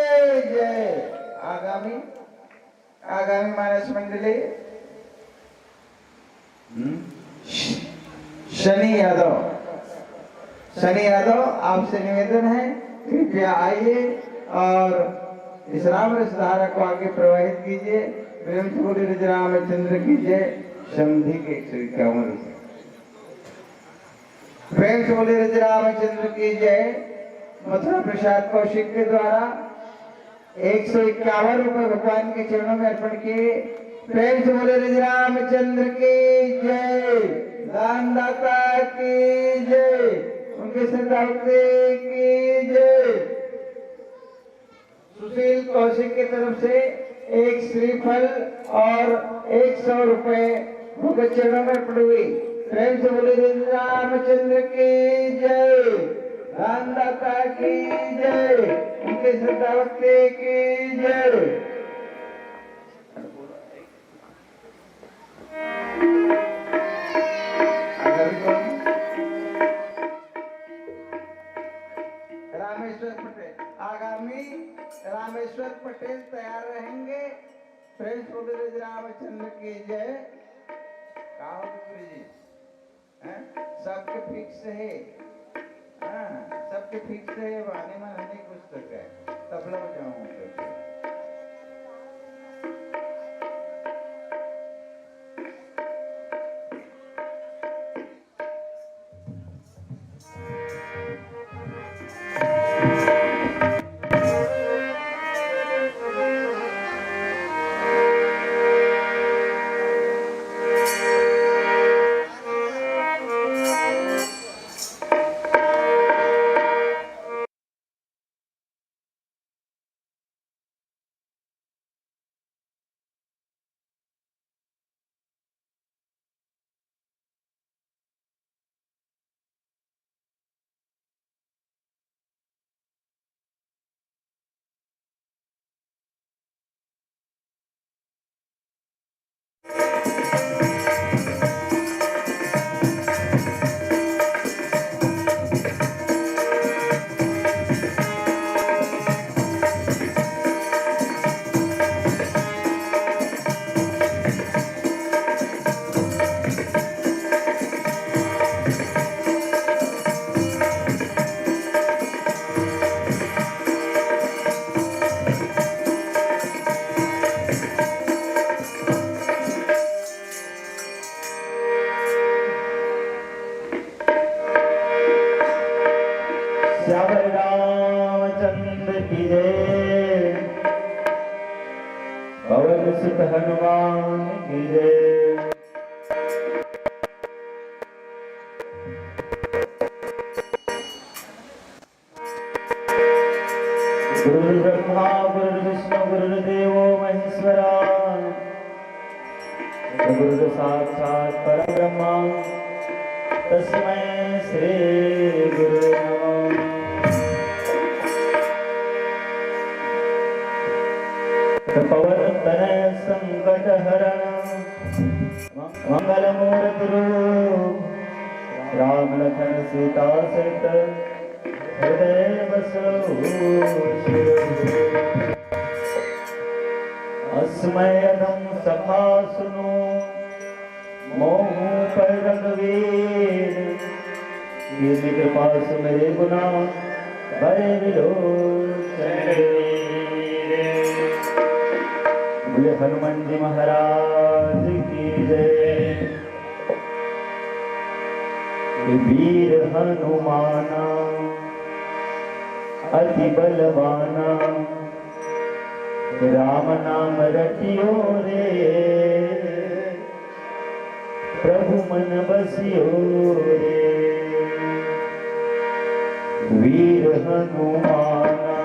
जय। आगामी, आगामी मानस मंडली हम्म? शनि यादव, शनि यादव, आपसे निवेदन है, कृपया आइए और इस राम रस धारा को आगे प्रवाहित कीजिए। प्रेम से बोले रज रामचंद्र की जय। समधी के एक सौ इक्यावन रुपये। प्रेम से बोले रज रामचंद्र की जय। मथुरा प्रसाद कौशिक के द्वारा एक सौ इक्यावन रुपए भगवान के चरणों में अर्पण किए। प्रेम से बोले रज रामचंद्र की जय, दानदाता की जय, उनके श्रद्धा भक्ति की जय। सुशील कौशिक की तरफ से एक श्रीफल और एक सौ रुपए भगत चरणों में अर्पण हुई। प्रेम से बोले रज रामचंद्र की जय, दानदाता की जय, उनके श्रद्धा भक्ति की जय। रामेश्वर पटेल, आगामी रामेश्वर पटेल तैयार रहेंगे। प्रेम से बोले रज रामचंद्र की जय। का हो गुरु जी? हैं? सबके फिक्स है। हाँ, सबके फिक्स है, बहाने में हमें कुछ तो क्या? तबला बजाऊं तो क्या? सियावर रामचंद्र की जय। पवन सुत हनुमान की जय। गुरुर्ब्रह्मा गुरुर्विष्णु गुरुर्देवो महेश्वरा। गुरुर्साक्षात् परब्रह्मा तस्मै श्री गुरु नमः। पवन तनय संकट हरण मंगल मूर्ति रूप राम लखन सीता सहित हृदय बसहु। असमय अधम सखा सुनो मोहु पर रघुवीर। कीन्ह कृपा सुमिरि गुना बरे विलोचन वीर। बोले हनुमान जी महाराज की जय। वीर हनुमाना अति बलवाना राम नाम रटियो रे। प्रभु मन बसियो रे। वीर हनुमाना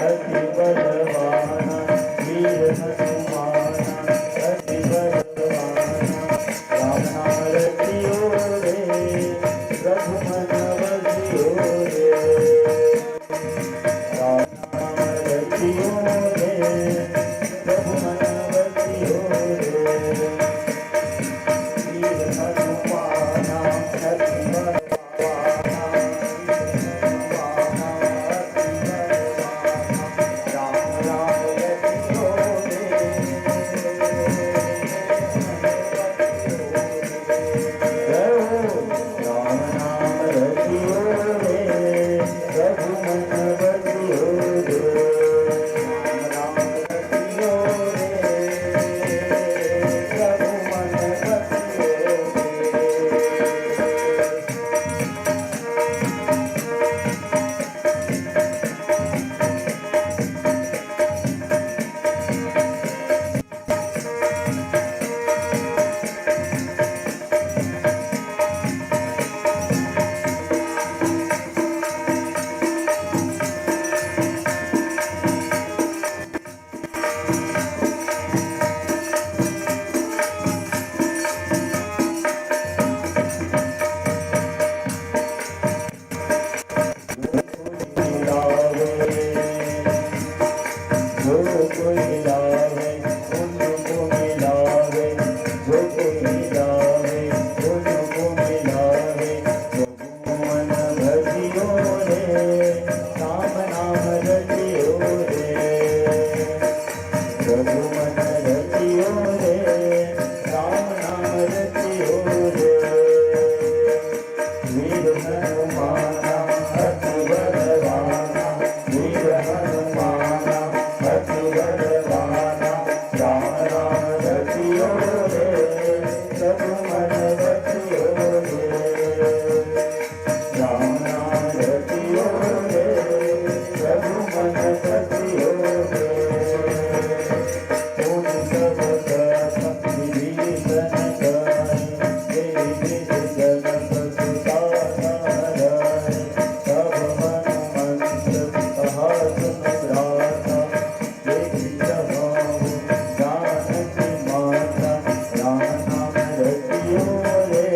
अति बलवाना, वीर हनुमाना अति बलवाना, राम नाम रटियो रे, प्रभु मन बसियो रे। राम नाम रटियो रे, प्रभु मन बसियो रे। वीर हनुमाना अति बलवाना, वीर हनुमाना अति बलवाना, राम नाम रटियो रे। जय हो। राम नाम रटियो रे, प्रभु मन बसियो रे। राम नाम रटियो रे, प्रभु मन बसियो रे। प्रभु मन रचियो रे, राम नाम रचियो रे। वीर हनुमाना अति बलवाना, वीर हनुमाना अति बलवाना, राम नाम रचियो रे, प्रभु मन रचियो रे। राम नाम रचियो रे, प्रभु मन रचियो रे। पुनि सब प्रथम विभीषण कहाई, तेहि विधि जनक सुता नर। तब हनुमंत कहा सुन भ्राता, देखि तब हूँ जानकी माता। राम नाम रचियो रे।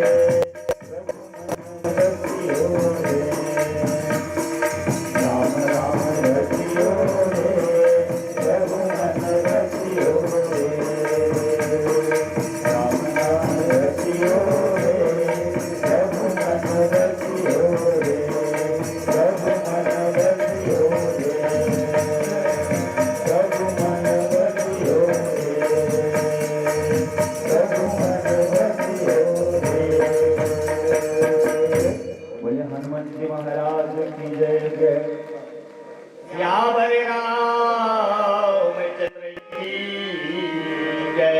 बोले हनुमान जी महाराज की जय। जय सियावर रामचंद्र की जय।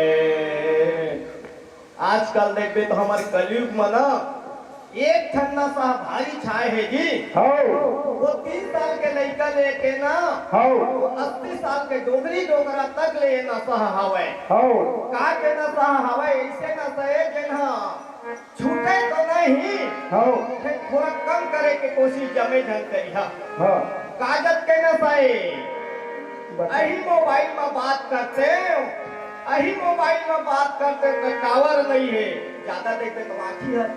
आजकल देखबे तो हमर कलयुग म ना एक ठन नशा भारी छाए हे जी। हौ। वो तीन साल के लइका ले के ना, हौ। वो अस्सी साल के डोकरी डोकरा तक ले नशा हवय। हौ। का के नशा हवय? ऐसे नशा हे जेन ह छूटे तो नहीं, हौ। फेर थोड़ा कम करे के कोशिश जमे झन करिहा। हाँ। काजत के नशा हे। बता। अही मोबाइल में बात करते, अही मोबाइल में बात करते तो टावर नहीं है, ज्यादा देखते तो आँखी है।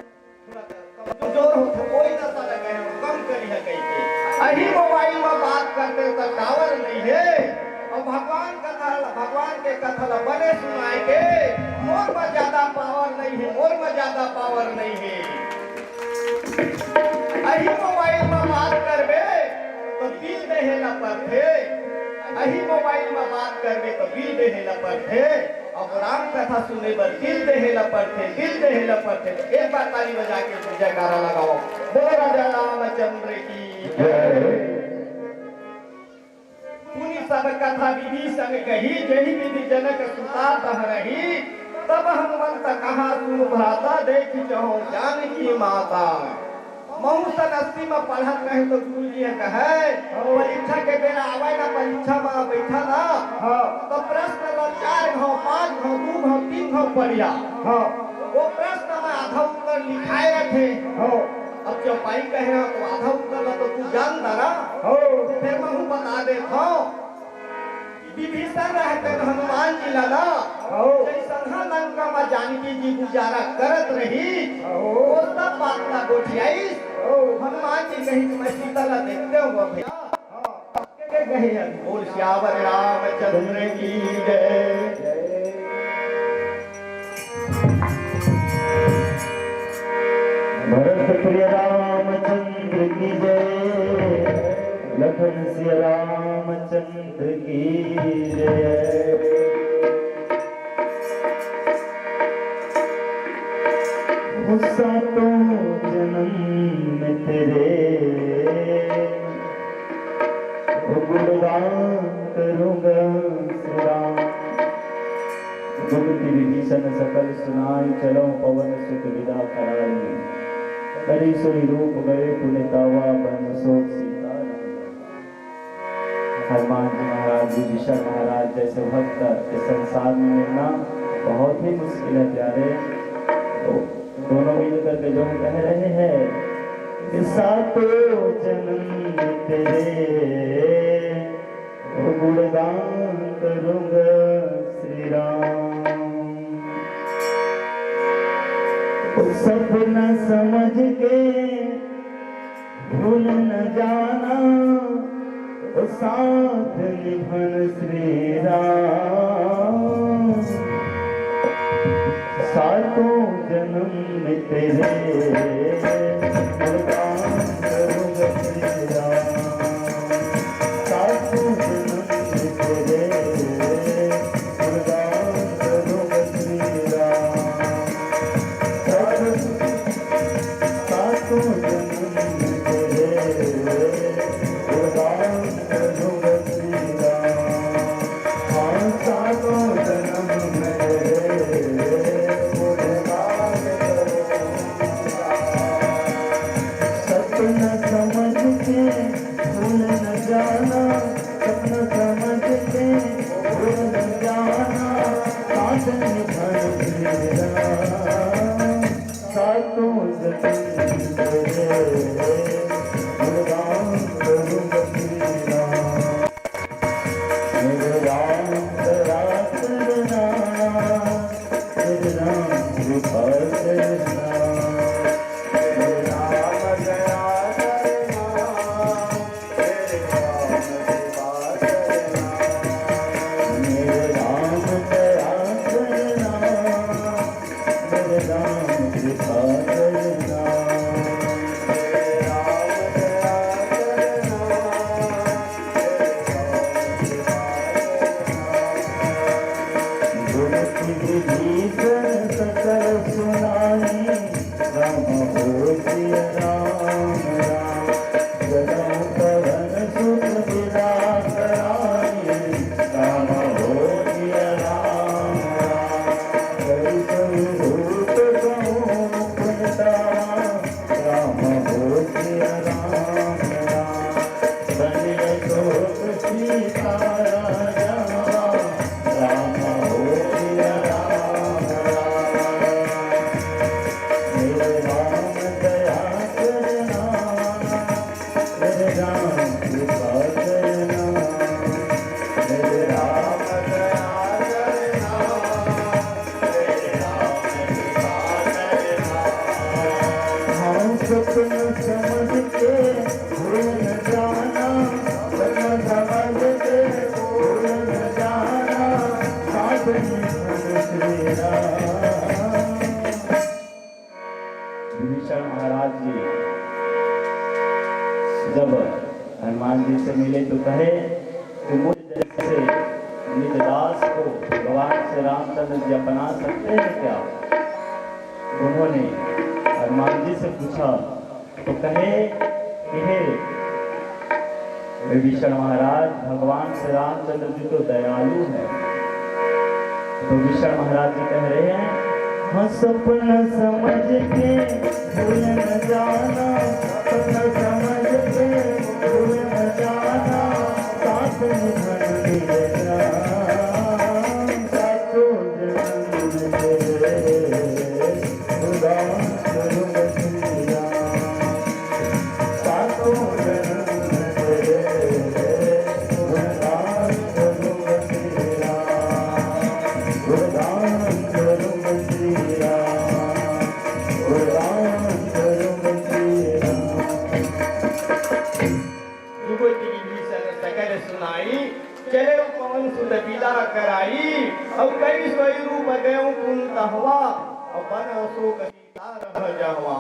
कमजोर होथे, कोई नशा ल कहे, कम करिहा कहिके। अही मोबाइल म बात करते त टावर नइ हे। अउ भगवान कथा ल, भगवान के कथा ल बने सुनाए के, मोर म ज्यादा पावर नइ हे, मोर म ज्यादा पावर नइ हे। अही मोबाइल म बात करबे, त बिल देहे ल परथे। अही मोबाइल म बात करबे, त बिल देहे ल परथे। अब राम कथा सुने बर दिल देहे ला पड़थे, दिल देहे ला पड़थे। तो एक बार ताली बजा के जयकारा लगाओ, बोलो राजा रामचंद्र की जय। पुनि सब कथा विधि संग कही, जही विधि जनक सुता तह रही। तब हनुमंत कहा सुन भ्राता, देखि चहु जानकी माता। महू सन अस्सी म पढ़त रहे तो गुरुजी ह कहय, परीक्षा के बेरा आवय ना, परीक्षा म बइठा ना, हाँ। तो प्रश्न ल चार घाव, पांच घाव, दू घाव, तीन घाव पढ़िया। हाँ। वो प्रश्न म आधा उत्तर लिखाए रथे। हाँ। अब चौपाई कहे हो तो आधा उत्तर ल तो तू जान डारा। हाँ। फिर महू बता देत हंव। विभीषण रहते हनुमान जी ला ना, हौ। जैसन हा लंका मा जानकी जी गुजारा करत रही, हौ। वो सब बात ला गोठियाइस। हौ। हनुमान जी कही कि मैं सीता ला देखते हुआ भैया। हाँ। के कहे हैं, बोल सियावर रामचंद्र की जय। भरत प्रिय रामचंद्र की जय, लखन सिया रामचंद्र की जय। वो सातों जन्म में तेरे वो गुणगान करूंगा श्री राम। दुख विभीषण सकल सुनाई, चलो पवन सुत विदा कराई। करी सोई रूप गए पुनि तावा, बन सोत सीता नाम। हनुमान जी महाराज, विभीषण महाराज जैसे भक्त इस संसार में मिलना बहुत ही मुश्किल है प्यारे। तो दोनों मिल करके जो हम कह रहे हैं कि सातों जन्म तेरे गुणगान करूंगा श्री राम। सपना समझ के भूल न जाना, ओ साथ निभन श्री राम। सातों जन्म में तेरे गुणगान करूंगा श्री राम। सातों जन्म में तेरे गुणगान करूंगा श्री राम। सातों जन्म में तेरे गुणगान करूंगा श्री राम। हाँ, सातों जन्म में तेरे गुणगान करूंगा। सपना समझ के भूल न जाना, सपना समझ के भूल न जाना, साथ निभाना तेरा। सातों जन्म तेरे गुणगान करूंगा तेरा। मेरे राम दया करना, मेरे राम कृपा करना। मेरे राम दया करना, राम राम, बन अशोक सीता राजा, राम हो गया राम राम। मेरे राम दया करना, मेरे राम कृपा करना, मेरे राम दया करना। हाँ, सपन समझ के भूल न जाना, सपन समझ के भूल न जाना, साथ निभाना तेरा, विभीषण महाराज जी जब हनुमान जी से मिले तो कहे कि मुझ जैसे निज दास को भगवान श्री रामचंद्र जी अपना सकते हैं क्या? उन्होंने हनुमान जी से पूछा तो कहे कि हे विभीषण महाराज, भगवान श्री रामचंद्र जी तो दयालु है। तो विभीषण महाराज जी कह रहे हैं, हाँ, सपन समझ के भूल न जाना, सपन समझ के भूल न जाना, साथ निभाना तेरा, सातों जन्म के सुनाई, चले पवन सुत बिदा कराई, अउ कई सोई रूप गयो कुंतहवा, अउ बन अशोक सीता रह जहवा।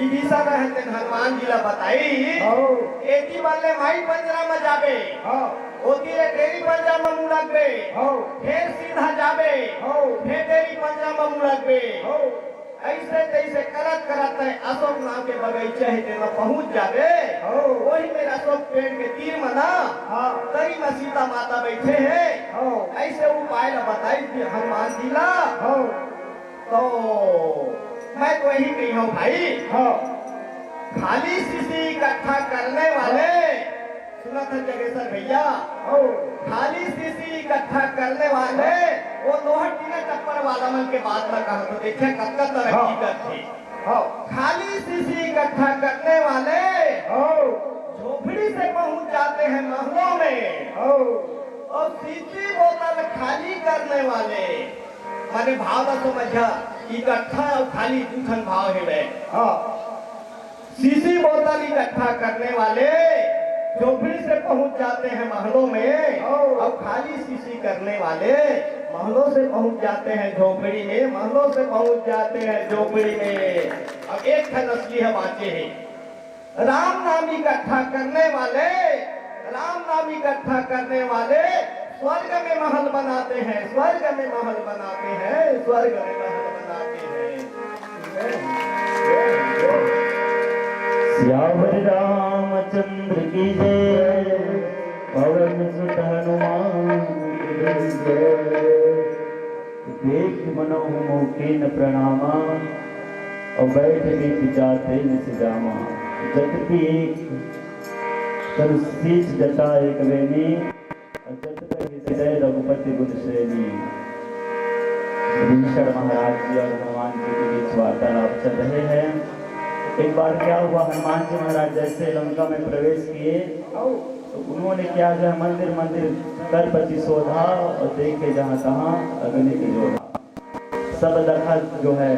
ई विषय में हतेन हनुमान जी ला बताई। हौ। एती बर ले माई पंजरा में जाबे। हौ। ओती ले डेरी पंजरा में मुड़कबे। हौ। फेर सीधा जाबे। हौ। फेर डेरी पंजरा में मुड़कबे। हौ। अइसे तइसे करत करत तैं अशोक नाम के बगइचा हे, तेमा पहुंच जाबे। हौ। ओही मेर अशोक पेड़ के तीर म ना, हाँ। तरी म सीता माता बइठे हे। हौ। अइसे उपाय ला बताइस हनुमान जी ला। हौ। तो मैं तो यही कही हूँ भाई। हौ। खाली शीशी इकट्ठा करने वाले, सुनत हस जगेसर भइया? हौ। खाली शीशी इकट्ठा करने वाले, वो लोहा टीना टप्पर वाला मन के बात ला कहत हों, देखिए कतका तरक्की हौ। करथे। हौ। खाली शीशी इकट्ठा करने वाले हौ। झोपड़ी से पहुंच जाते हैं महलों में। हौ। अउ शीशी बोतल खाली करने वाले, माने भाव ला समझा, इकट्ठा अउ खाली दू ठन भाव हेवय। हाँ। शीशी बोतल इकट्ठा करने वाले झोपड़ी से पहुंच जाते हैं महलों में, हाँ। और खाली शीशी करने वाले महलों से पहुंच जाते हैं झोपड़ी में, महलों से पहुंच जाते हैं झोपड़ी में। अब एक ठन असली हे, बाँचे हे। राम नाम इकट्ठा करने वाले, राम नाम इकट्ठा करने वाले स्वर्ग में महल बनाते हैं, स्वर्ग में महल बनाते हैं, स्वर्ग में महल बनाते हैं। सियावर रामचंद्र की जय, पवन सुत हनुमान की जय। देख मनहु मोह कीन प्रणामा, अउ बैठ बीच जाते निस जामा। जतकी एक तनु सीस जटा एक बेनी, अउ जत कहि हृदय रघुपति गुण श्रेणी। विभीषण महाराज जी और हनुमान जी के बीच वार्तालाप चल रहे हैं। एक बार क्या हुआ, हनुमान जी महाराज जैसे लंका में प्रवेश किए, तो उन्होंने क्या जो है मंदिर मंदिर कर पति शोधा और देखे जहाँ तहाँ अग्नि की जोधा। सब दखा जो है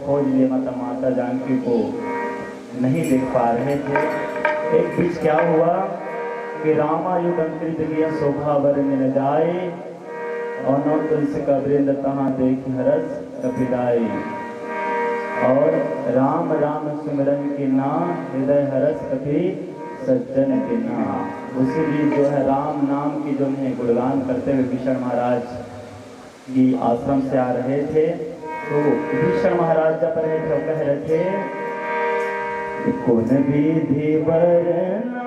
खोज लिए, माता, माता जानकी को नहीं देख पा रहे थे। एक बीच क्या हुआ कि रामायु कंकृत किया शोभा बर मिल जाए, और नौ तुलसी का वृंद तहाँ देख हरस कपि लाए। और राम राम सिमरन के नाम हृदय हरस कपि सज्जन के नाम। उसी बीच जो है राम नाम की जो है गुणगान करते हुए विभीषण महाराज जी आश्रम से आ रहे थे, तो विभीषण महाराज जप रहे थे और कह रहे थे, "कौन विधि वरना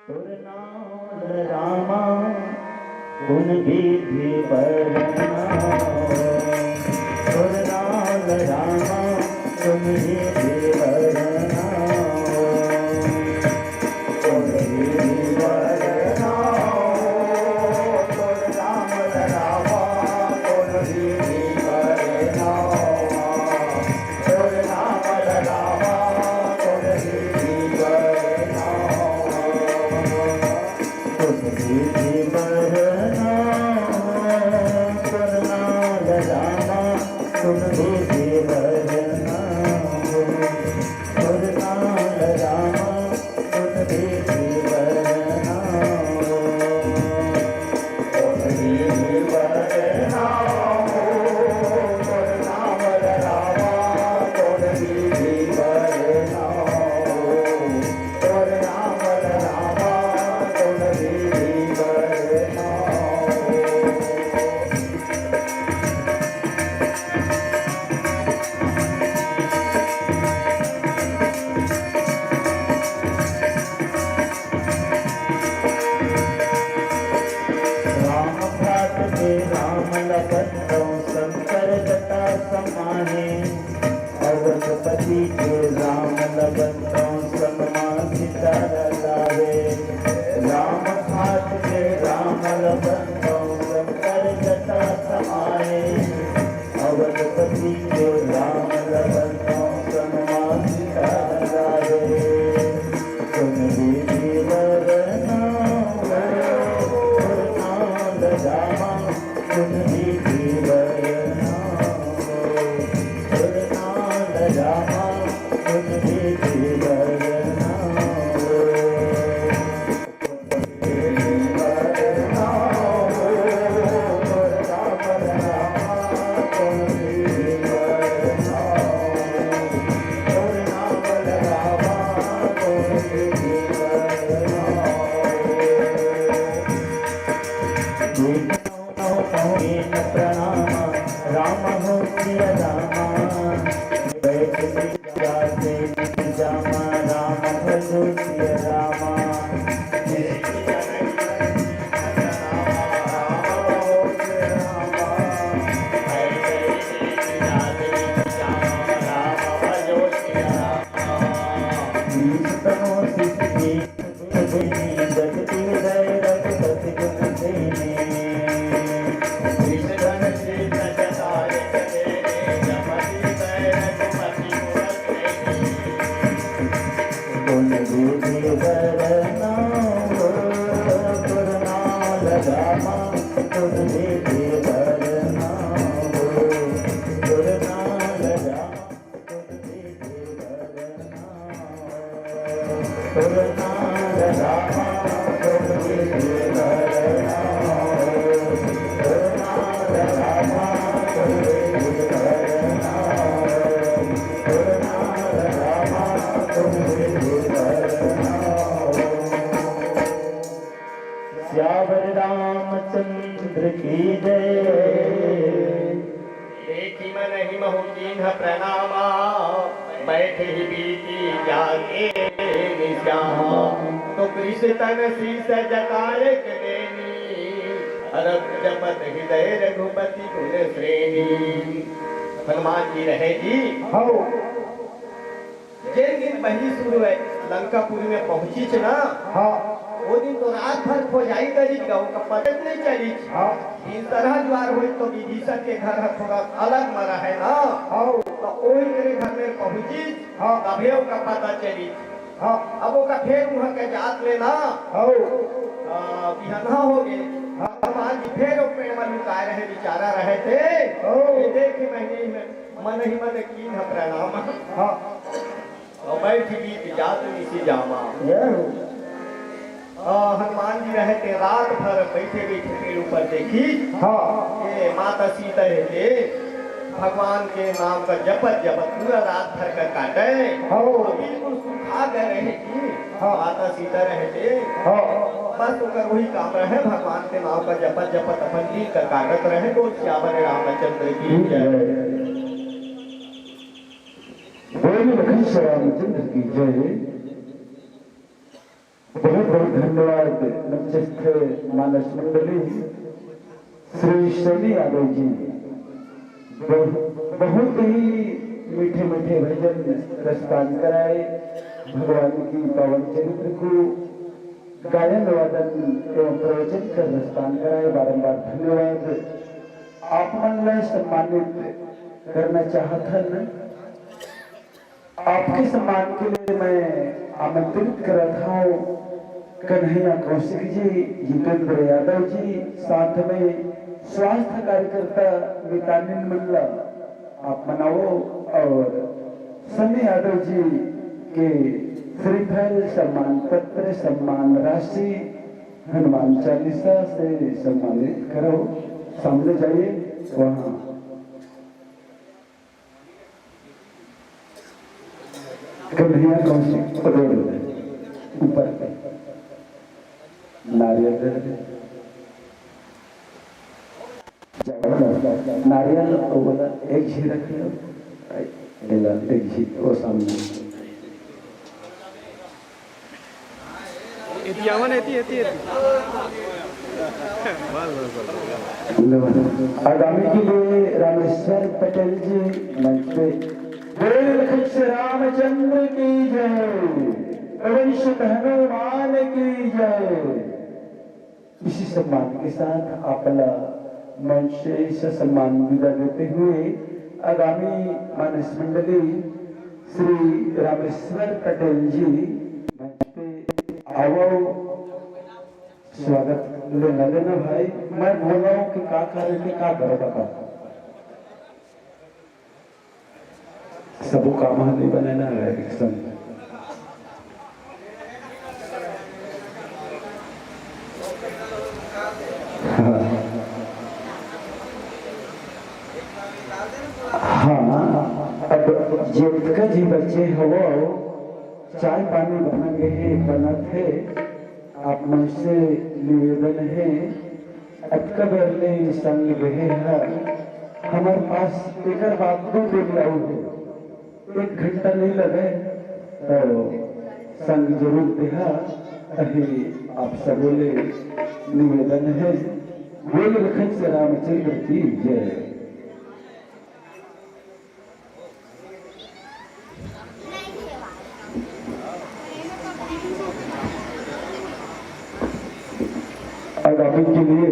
तोर नाम रामा, कौन विधि वरना तोर नाम रामा, कौन राम भ्रात के राम लखन तौ शंकर जटा समाहे। अवधपति के राम लखन तौ संग मा सीता रसावे। राम भ्रात के राम लखन तौ शंकर जटा समाहे। अवधपति के राम लखन तौ संग मा सीता रसावे। सुन लीजिए वरना, वरना रामा। प्रणाम। राम हो सिया रामा, बैठ जाते जामा, राम भजो सिया रामा। सियावर रामचंद्र की जय। देखि मनहि महु कीन्ह प्रणामा, बैठहि बीति जाके निश्यामा। तो कृष तन शीस जटायक देनी, अरब जपत हृदय रघुपति गुण श्रेणी। हनुमान जी रहे जी। हौ। जेन दिन बहिनी सूर्य लंकापुरी में पहुंचिस ना, हाँ। ओ दिन तो रात भर खोजाई करिस गा, ओकर पता नहीं चलिस। हाँ। दिन सरहा जुआर होइस तो विभीषण के घर ह थोड़ा अलग म रहे ना। हाँ। तो ओही करे घर में पहुंचिस, हाँ। तभे ओकर पता चलिस। हाँ। अब ओकर फेर उहाँ के जात ले ना, हाँ। आ, बिहनहा हो गे। हाँ। हनुमान जी फेर ओ पेड़ म लुकाए रहे, बिचारा रहे ते। हाँ। ये देख के महीने में मन ही मन कीन्ह प्रणाम। हाँ। अउ बैठि बीति जात निसि जामा। जय हो। अ, हनुमान जी रहे ते रात भर बैठे बैठे पेड़ ऊपर देखिस। हाँ। ये माता सीता रहे ते भगवान के नाम का जपत जपत पूरा रात भर का काटे। हाँ। अउ बिल्कुल सुखा गए रहे कि हाँ। माता सीता रहे ते। हाँ। बस ओकर वही काम रहे, भगवान के नाम का जपत जपत अपन दिन का काटत रहे। बोल सियावर रामचंद्र की जय। जय। बोल लखन श्री रामचंद्र की जय। बहुत बहुत धन्यवाद मंचस्थ मानस मंडली, श्री सैनी यादव जी। बहु-, बहुत ही मीठे मीठे भजन रसपान कराए, भगवान की पावन चरित्र को गायन वादन एवं प्रवचन कर रसपान कराए। बारंबार धन्यवाद। आप मन ला सम्मानित करना चाहत हन। आपके सम्मान के लिए मैं आमंत्रित करत हूँ कन्हैया कौशिक जी, जितेंद्र यादव जी, साथ में स्वास्थ्य कार्यकर्ता मितानिन मन ला आप मन आओ और सनी यादव जी के श्रीफल, सम्मान पत्र, सम्मान राशि, हनुमान चालीसा से सम्मानित करो। सामने जाइए, वहाँ कन्हैया कौशिक रोड ऊपर पे नारियल दे दे। नारियल वो वाला एक झी रख लो, एला एक झी वो सामने। एती आवन, एती, एती, एती। बस, बस, बस, बस। आगामी के लिए रामेश्वर पटेल जी मंच पे। बोल लखन श्री रामचंद्र की जय, पवन सुत हनुमान की जय। इसी सम्मान के साथ आपला मंच से ससम्मान विदा देते हुए आगामी मानस मंडली श्री रामेश्वर पटेल जी मंच पे आओ। स्वागत लेना, लेना भाई। मैं बोल रहा हूँ कि का करे के का करो बता। सबो काम ह नइ बने ना, एक संग। हाँ। हाँ, अब जतका जी बचे हवो, चाय पानी बन गे हे, बनत हे। आप मन से निवेदन हे, अतका बेर ले संग देहे हर, हमर पास एकर बाद दू बेर अउ हे। एक घंटा नइ लगे, तो संग जरूर देहा। अही आप सबो ले निवेदन हे, बोल लखन श्री रामचंद्र की जय। आगामी के लिए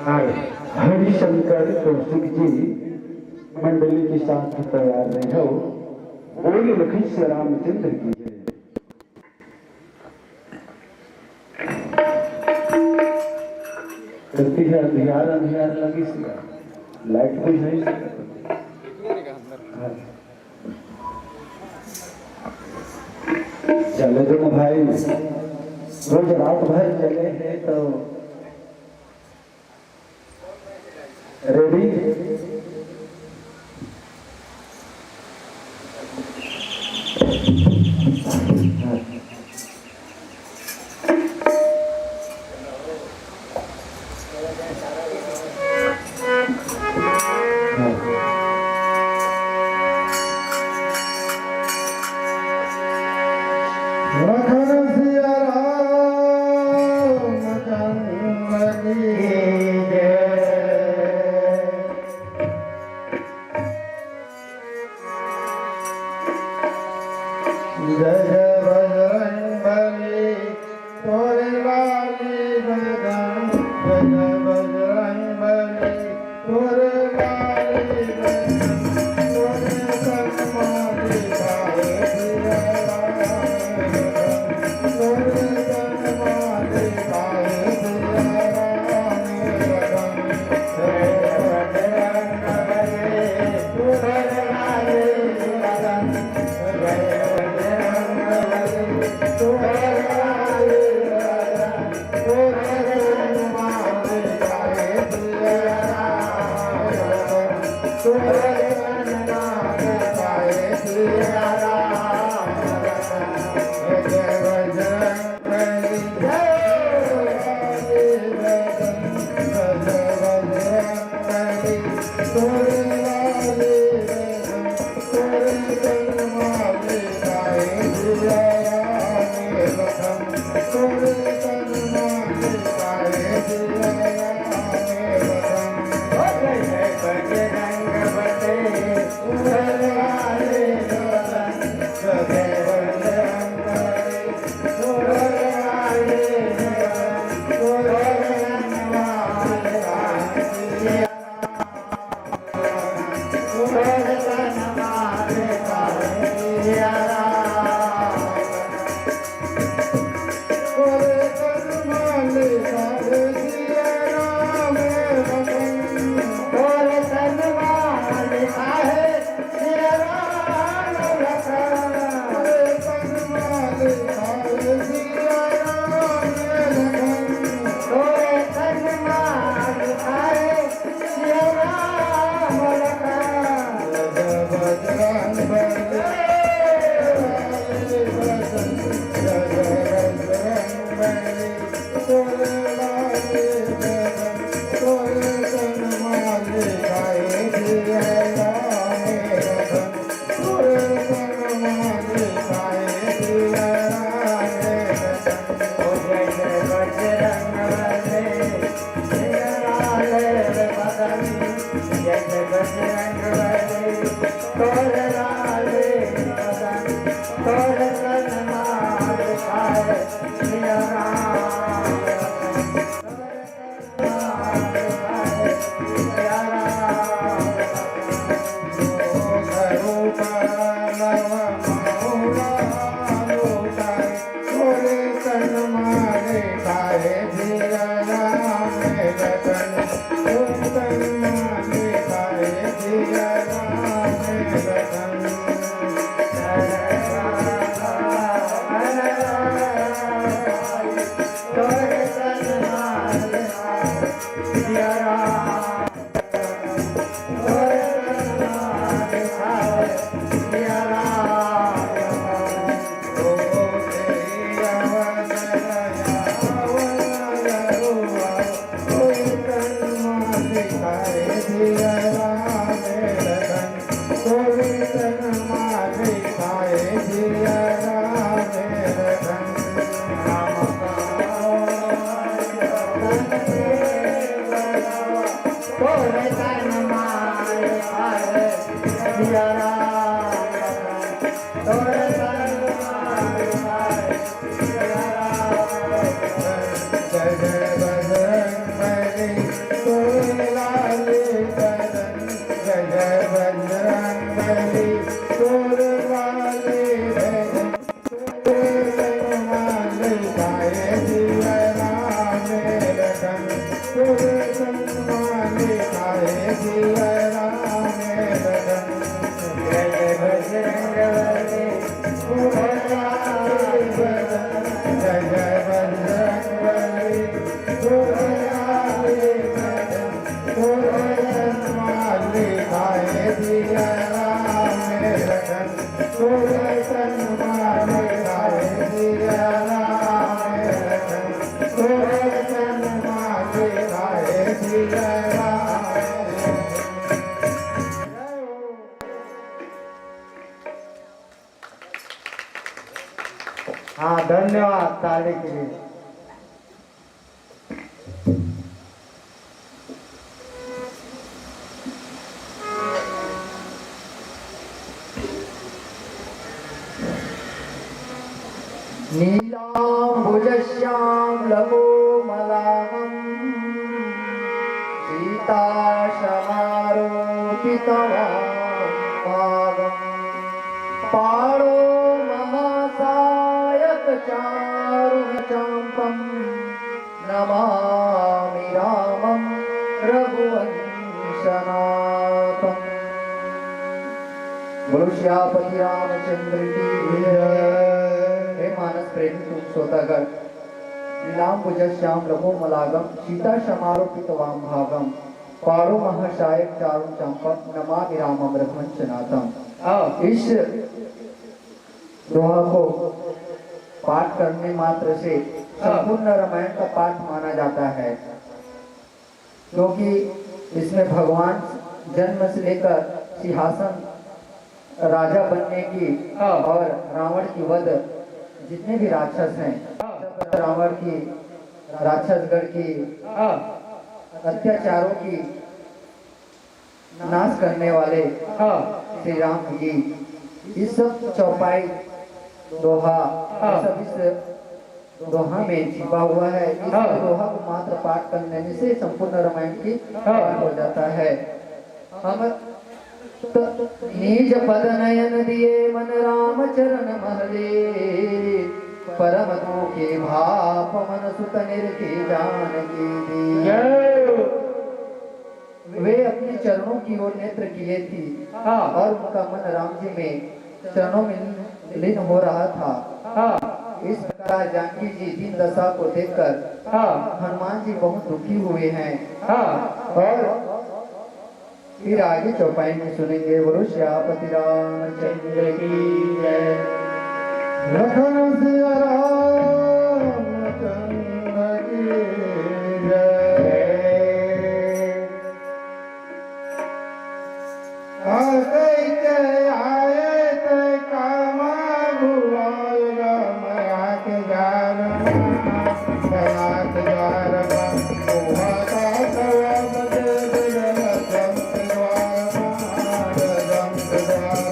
आए हरिशंकर कौशिक जी मंडली के साथ तैयार रहे हो। बोल लखन श्री रामचंद्र की जय। गलती है, अंधियार, अंधियार लगिस हे, लाइट भी नहीं। हाँ। चले दो ना भाई, रोज रात भर चले हैं तो रेडी? लखन सिया रामचंद्र की जय। जय जय बजरंग बली, तोरे लाली बजरंग, जय जय बजरंग बली, तोरे लाली बजरंग, तोरे तन माली पाए सिया राम, तोरे तन माली पाए सिया राम। तोरे लाले बदन, तोरे तन मा लिखाए, सिया राम। हाँ, धन्यवाद ताली के लिए। नीलाम्बुजश्यामलकोमलाङ्गं सीतासमारोपितवामभागम्। पाणौ महासायकचारुः चापं नमामि रामं रघुवंशनाथम्। बोलो सियापति रामचंद्र की जय। हे मानस प्रेमी तुम श्रोतागण, नीलाम्बुजश्यामलकोमलाङ्गं सीतासमारोपितवामभागम्। पाणौ महासायकचारुः चापं नमामि रामं रघुवंशनाथम्। हाँ। इस दोहा को पाठ करने मात्र से हाँ। संपूर्ण रामायण का पाठ माना जाता है, क्योंकि इसमें भगवान जन्म से लेकर सिंहासन राजा बनने की हाँ। और रावण की वध, जितने भी राक्षस हैं, हाँ। सब रावण की, राक्षसगण की हाँ। अत्याचारों की नाश करने वाले हाँ। श्री राम जी, इस सब चौपाई दोहा, हाँ। सब इस दोहा में छिपा हुआ है। इस हाँ। दोहा को मात्र पाठ करने में से संपूर्ण रामायण की हाँ। पाठ हो जाता है। हम त-, निज पद नयन दिए मन राम चरण महले, परम दुखी भाप मन सुत निरखी जानकी दीन। जय। वे अपने चरणों की ओर नेत्र किए थी हाँ। और उनका मन राम जी में चरणों में लीन हो रहा था। हाँ। इस प्रकार जानकी जी दीन दशा को देखकर हाँ। हनुमान जी बहुत दुखी हुए हैं। हाँ। और फिर आगे चौपाई में सुनेंगे। बोलो सियापति रामचंद्र की जय। लखन सिया रामचंद्र की जय। कह के आए ते कामा भुआए राम आके जार मा, आके जार मा, मोहा का सवाब दे दे रतन द्वार मा, रतन द्वार।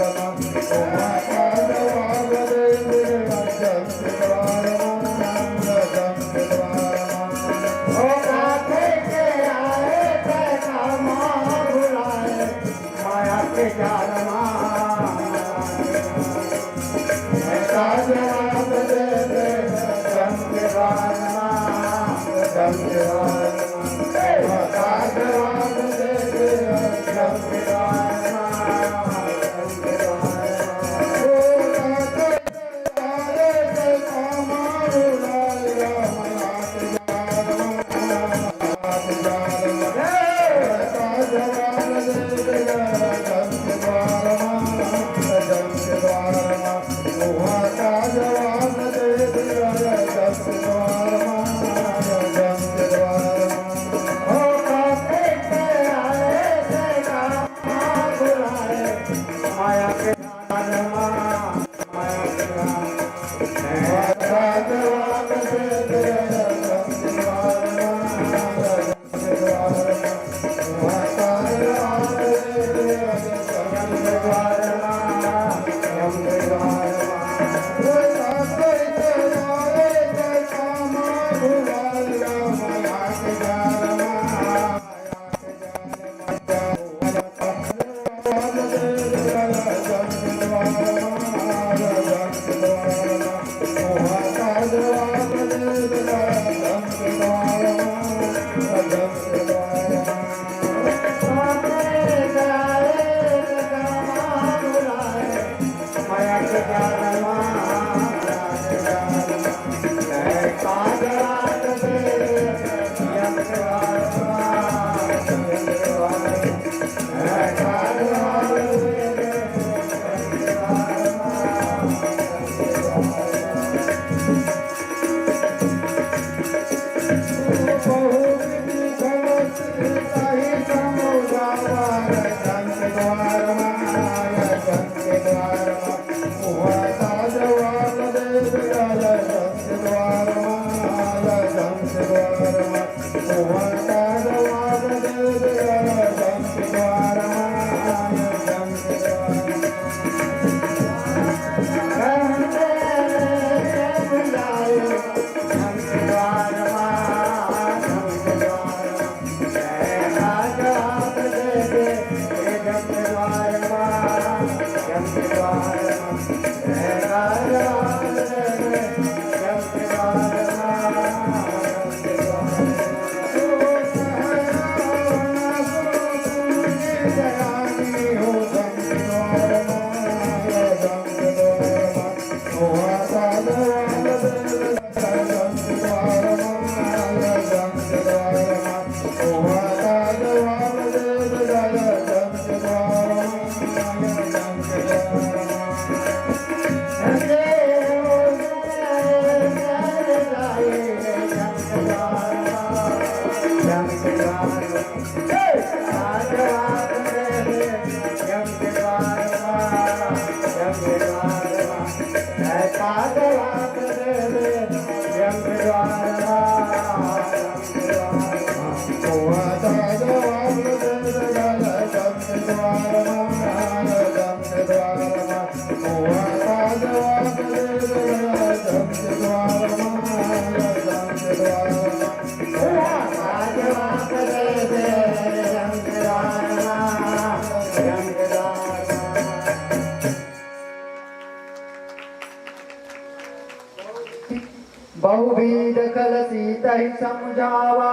बहुविध खल सीतहि समुझावा,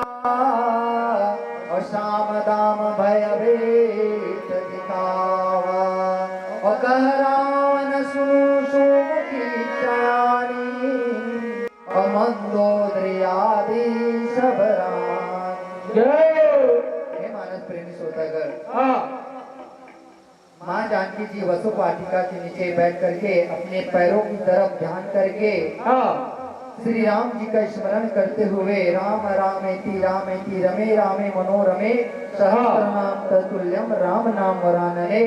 और साम दाम भय भेद दिखावा। और कह रावण सुनु सुमुखी सयानी, और मंदोदरी आदि सब रानी। जय। हे मानस प्रेमी श्रोतागण, हाँ। माँ जानकी जी वसु वाटिका के नीचे बैठ करके अपने पैरों की तरफ ध्यान करके हाँ। श्री राम जी का स्मरण करते हुए राम रामेति रामेति रमे रामे मनोरमे सहस्र नाम तत्तुल्यम राम नाम वरानने।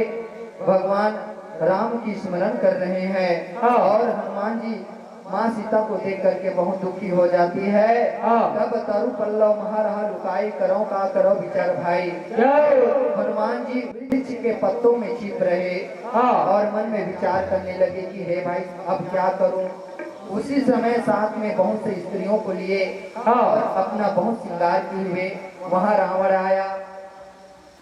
भगवान राम की स्मरण कर रहे हैं हाँ। और हनुमान जी माँ सीता को देख करके बहुत दुखी हो जाती है। हाँ। तब तरु पल्लव महा रहा लुकाई, करौं का करौं विचार भाई। जय। हनुमान जी वृक्ष के पत्तों में छिप रहे हाँ। और मन में विचार करने लगे कि हे भाई, अब क्या करूं। उसी समय साथ में बहुत से स्त्रियों को लिए हाँ। और अपना बहुत श्रृंगार किए हुए वहां रावण आया।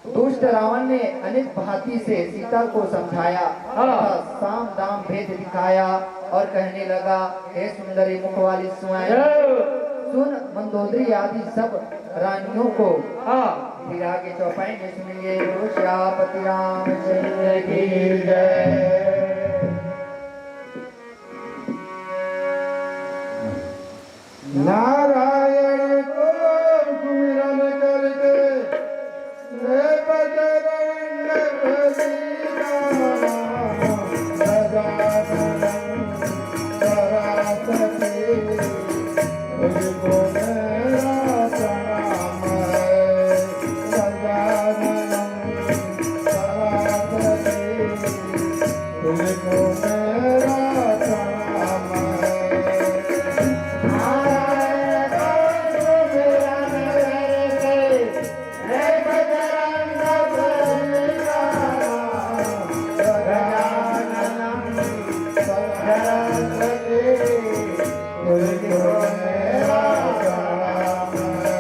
दुष्ट रावण ने अनेक भांति से सीता को समझाया हाँ। तथा साम दाम भेद दिखाया और कहने लगा, हे सुंदरी मुख वाली स्वयं, जय। सुन मंदोदरी आदि सब रानियों को। हाँ। फिर आगे चौपाई में सुनेंगे। बोलो श्यापति रामचंद्र की जय। नारायण को सुमिरन करके हे बजरंग बली, गजानन सरासती, तुझको मेरा प्रणाम है। गजानन सरासती, तुझको मेरा प्रणाम है। नारायण को सुमिरन करके हे बजरंग बली, गजानन सरासती, तुझको मेरा प्रणाम है।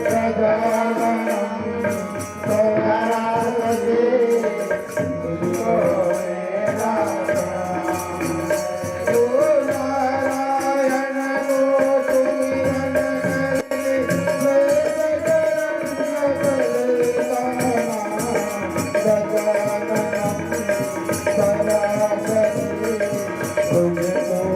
गजानन सरासती, तुझको मेरा प्रणाम। ओ नारायण को सुमिरन करके, हे बजरंग बली, गजानन सरासती, तुझको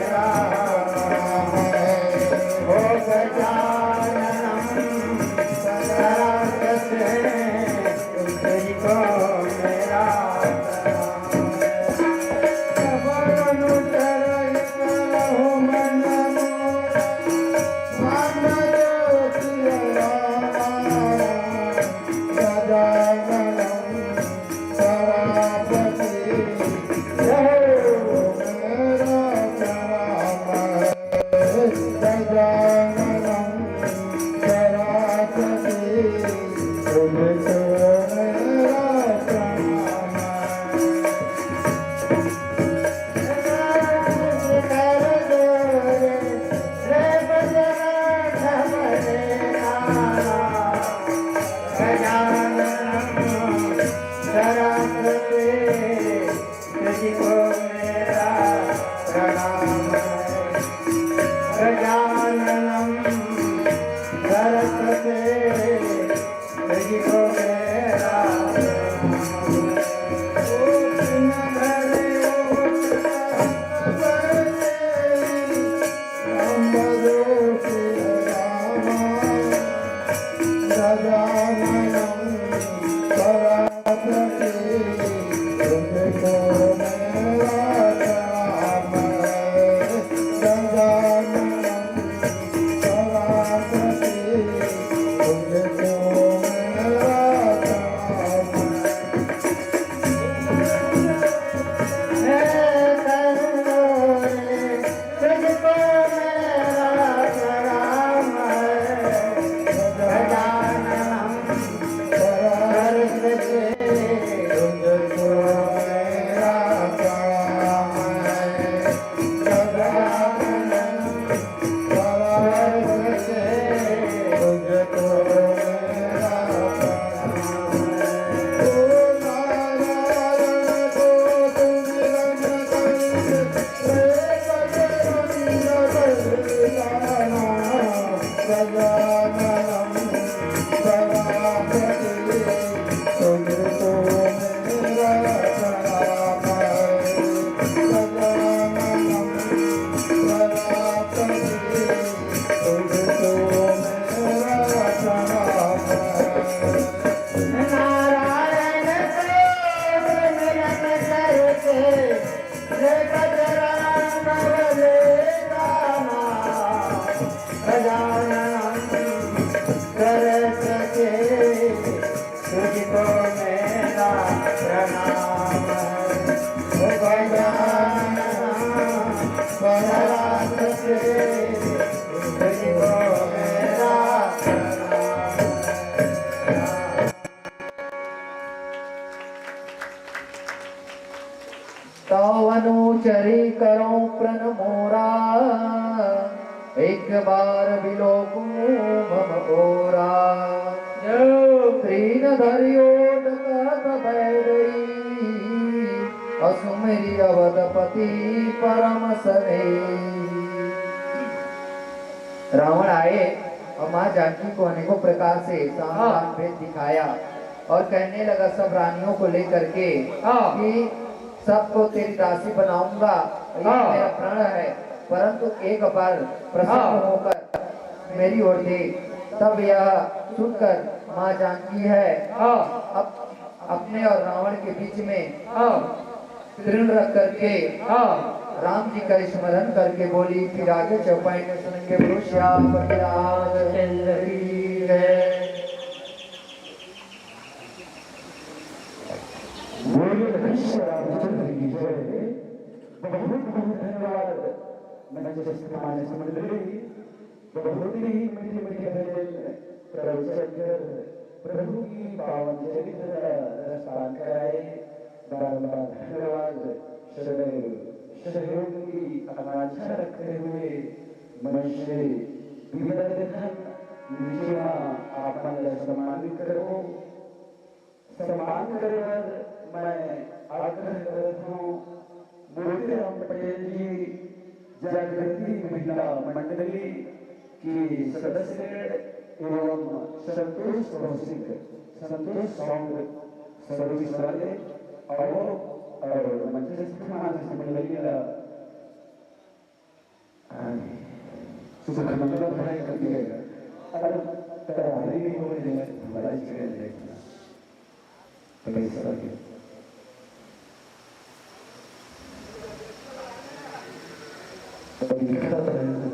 मेरा प्रणाम है। गजानन सरासती, तुझको मेरा प्रणाम है। नारायण को सुमिरन करके, तुझको मेरा प्रणाम है। गजाननम सरस्वती, तुझको मेरा प्रणाम है। ओ सिंह धरे ओ लंबोदर श्री राम, गजाननम सरस्वती, तुझको मेरा प्रणाम है। गजाननम सरस्वती, तुझको मेरा प्रणाम है। तुझको मेरा प्रणाम है। गजाननम सरस्वती, तुझको मेरा प्रणाम है। गजाननम नारायण को सुमिरन करके, हे बजरंग बली, गजानन सरस्वती, तुझको मेरा प्रणाम है। ओ गजानन सरस्वती, तुझको अनुचरी करौ प्रण मोरा, एक बार बिलोकु मम ओरा। जय। तृण धरि ओट कहत भय गई, असुमरी अवधपति परम सनेही। रावण आए और माँ जानकी को अनेकों प्रकार से साम हाँ। दाम भेद दिखाया और कहने लगा सब रानियों को लेकर के हाँ। कि सबको तेरी दासी बनाऊंगा, ये हाँ। मेरा प्रण है, परंतु एक बार प्रसन्न हाँ। होकर मेरी ओर देख। तब यह सुनकर माँ जानकी है हाँ। अप, अपने और रावण के बीच में हाँ। तृण रख करके हाँ। राम जी का स्मरण करके बोली। फिर आगे चौपाई में सुनेंगे। बोलो श्यामपति रामचंद्र की जय। बोलो कृष्ण रामचंद्र की जय। बहुत बहुत धन्यवाद मंचस्थ मानस मंडली। बहुत ही मीठे मीठे भजन प्रवचन कर प्रभु की पावन चरित्र का दृष्टांत कराए। बारंबार धन्यवाद। सदैव सहयोग की आकांक्षा रखते हुए मंच से विदा देथन। नीचे मा आप मन ला सम्मानित करबो। सम्मान करे बर मैं आग्रह करत हूँ मोतीराम पटेल जी, जागृति महिला मंडली की सदस्य एवं संतोष कौशिक, संतोष सॉन्ग सर्विस वाले और, और मंचस्थ मानस मंडली का सुख मंगल भरे कर दिएगा। अगर तैयारी नहीं हो रही है, हमारा इसलिए देखना। तो इस तरह के। तो लिखा तो है।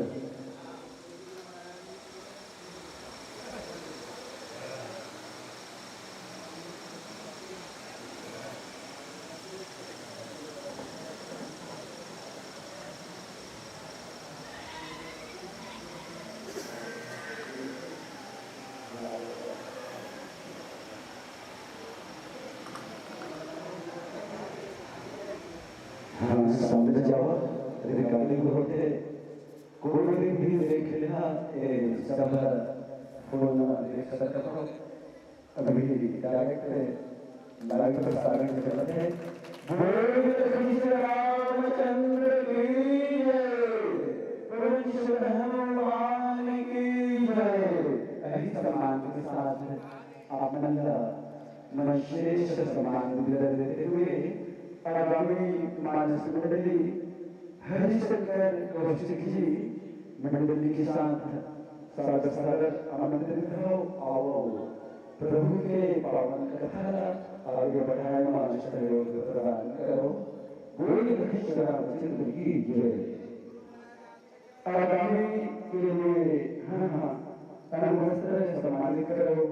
हाँ, समझ जावा, रिकॉर्डिंग होथे, कोई भी देख लेहा, ए सब फोन में देख सकत हो। अभी डायरेक्ट लाइव प्रसारण चलत हे। बोल श्री रामचंद्र की जय, बोल श्री हनुमान की जय। यही सम्मान के साथ आप मन ला मैं श्रेष्ठ सम्मान विदा देते हुए आगामी मानस मंडली हरिशंकर कौशिक जी मंडली के साथ सादर सादर आमंत्रित हो। आओ, प्रभु के पावन कथा ला आगे बढ़ाए मा सहयोग प्रदान करो। बोल कृष्ण रामचंद्र की जय। आगामी के लिए, हाँ, हाँ, अणुवस्त्र सम्मानित करो।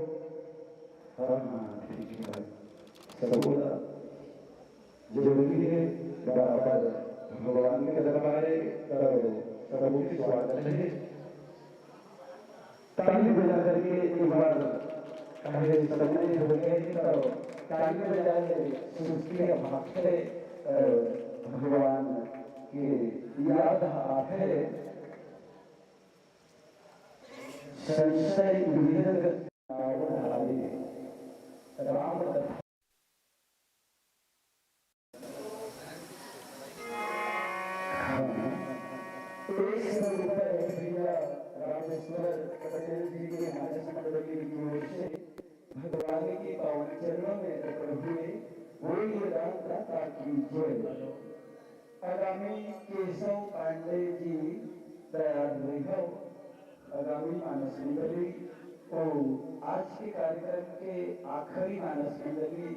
हाँ, हाँ, ठीक है भाई। सबोला जरूरी हे, बराबर भगवान के दरबार हे, तब सबके स्वागत हे। ताली बजा करके एक बार, काहे समय हो गए हे, तो ताली बजाए, सुस्ती भाग हे, अ, भगवान के याद आथे। संशय विरग रावण हारे, राम कथा। हाँ। एक सौ रुपए भैया रामेश्वर पटेल जी के मानस मंडली की ओर से भगवान के पावन चरणों में अर्पण हुए। बोलिए राम दाता की जय। आगामी केशव पांडे जी तैयार रहिहव। आगामी मानस मंडली, ओ, आज के कार्यक्रम के आखिरी मानस मंडली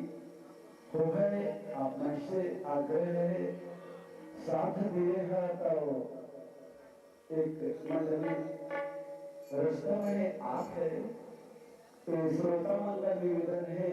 होवय, आप मन से आग्रह हे, साथ दिए ह त एक मंडली रस्ता में आत हे, तो श्रोता मन का निवेदन हे,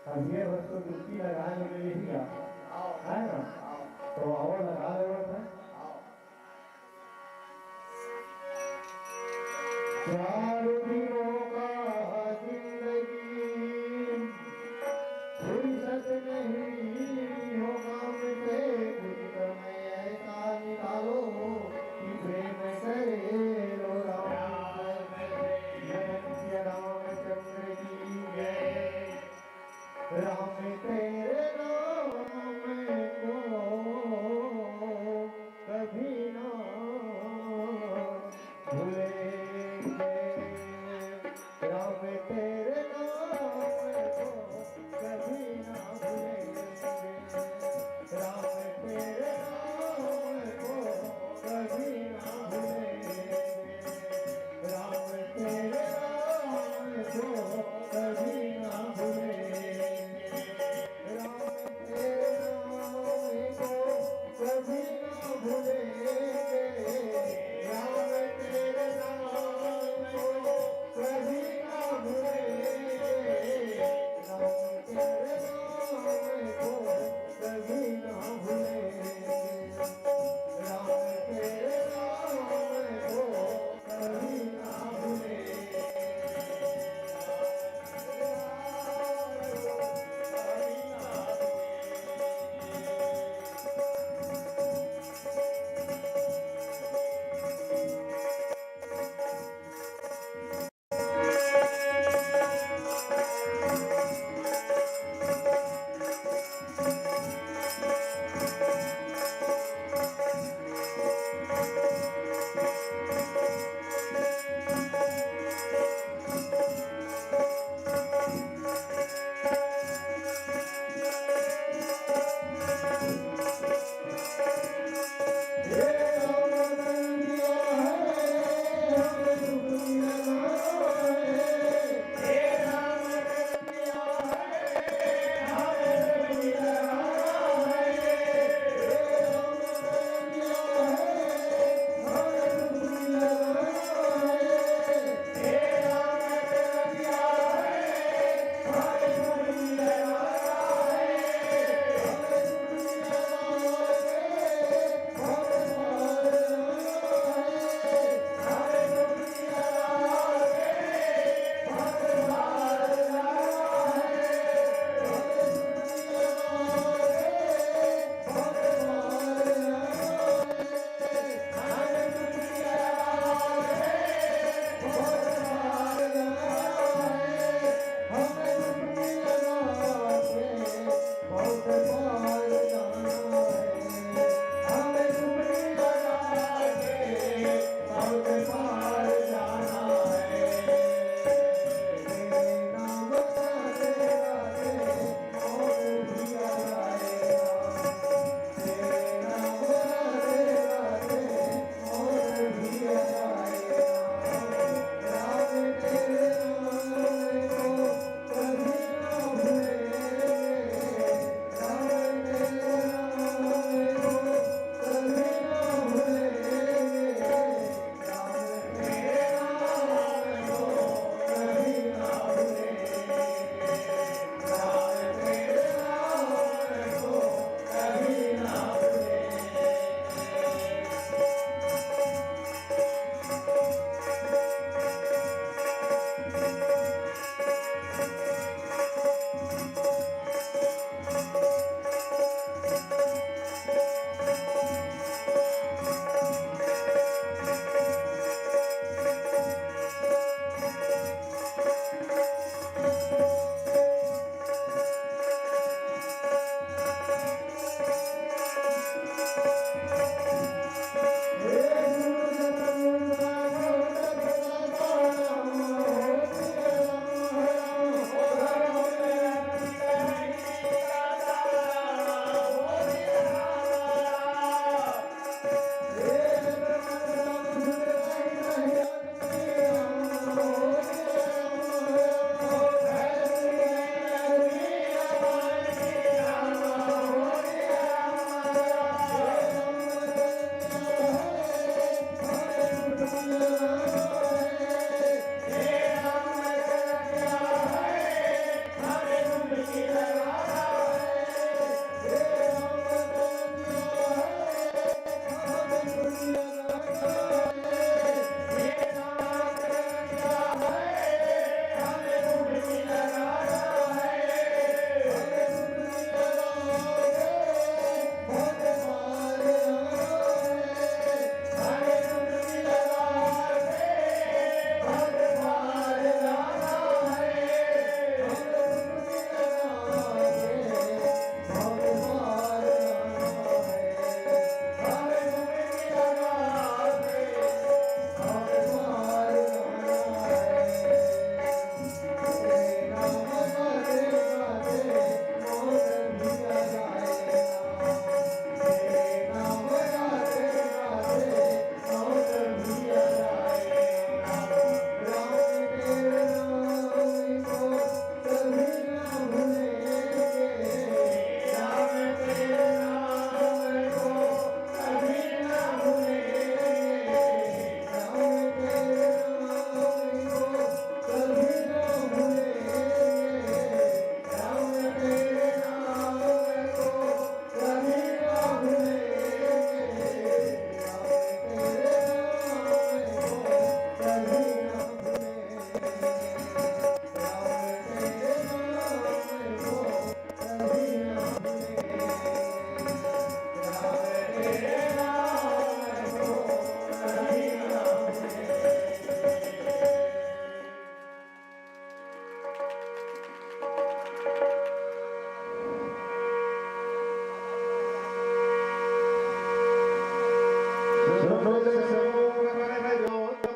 अब ये बस तो डुबकी लगा ले रही है, है ना? तो आओ, लगा ले बस। चार दिनों का जिंदगी, फुर्सत नहीं हो काम से, कुछ समय ऐसा निकालो कि प्रेम करे लो राम से। जय रामचंद्र की जय। राम तेरे नाम को कभी ना भूलेंगे।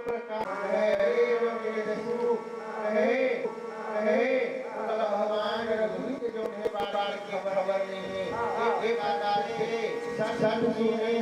प्रकाश है, एवं ये सुख है, है, मतलब भगवान रघुवीर जो है बार की खबर नहीं है। एक आकाश से सत सुने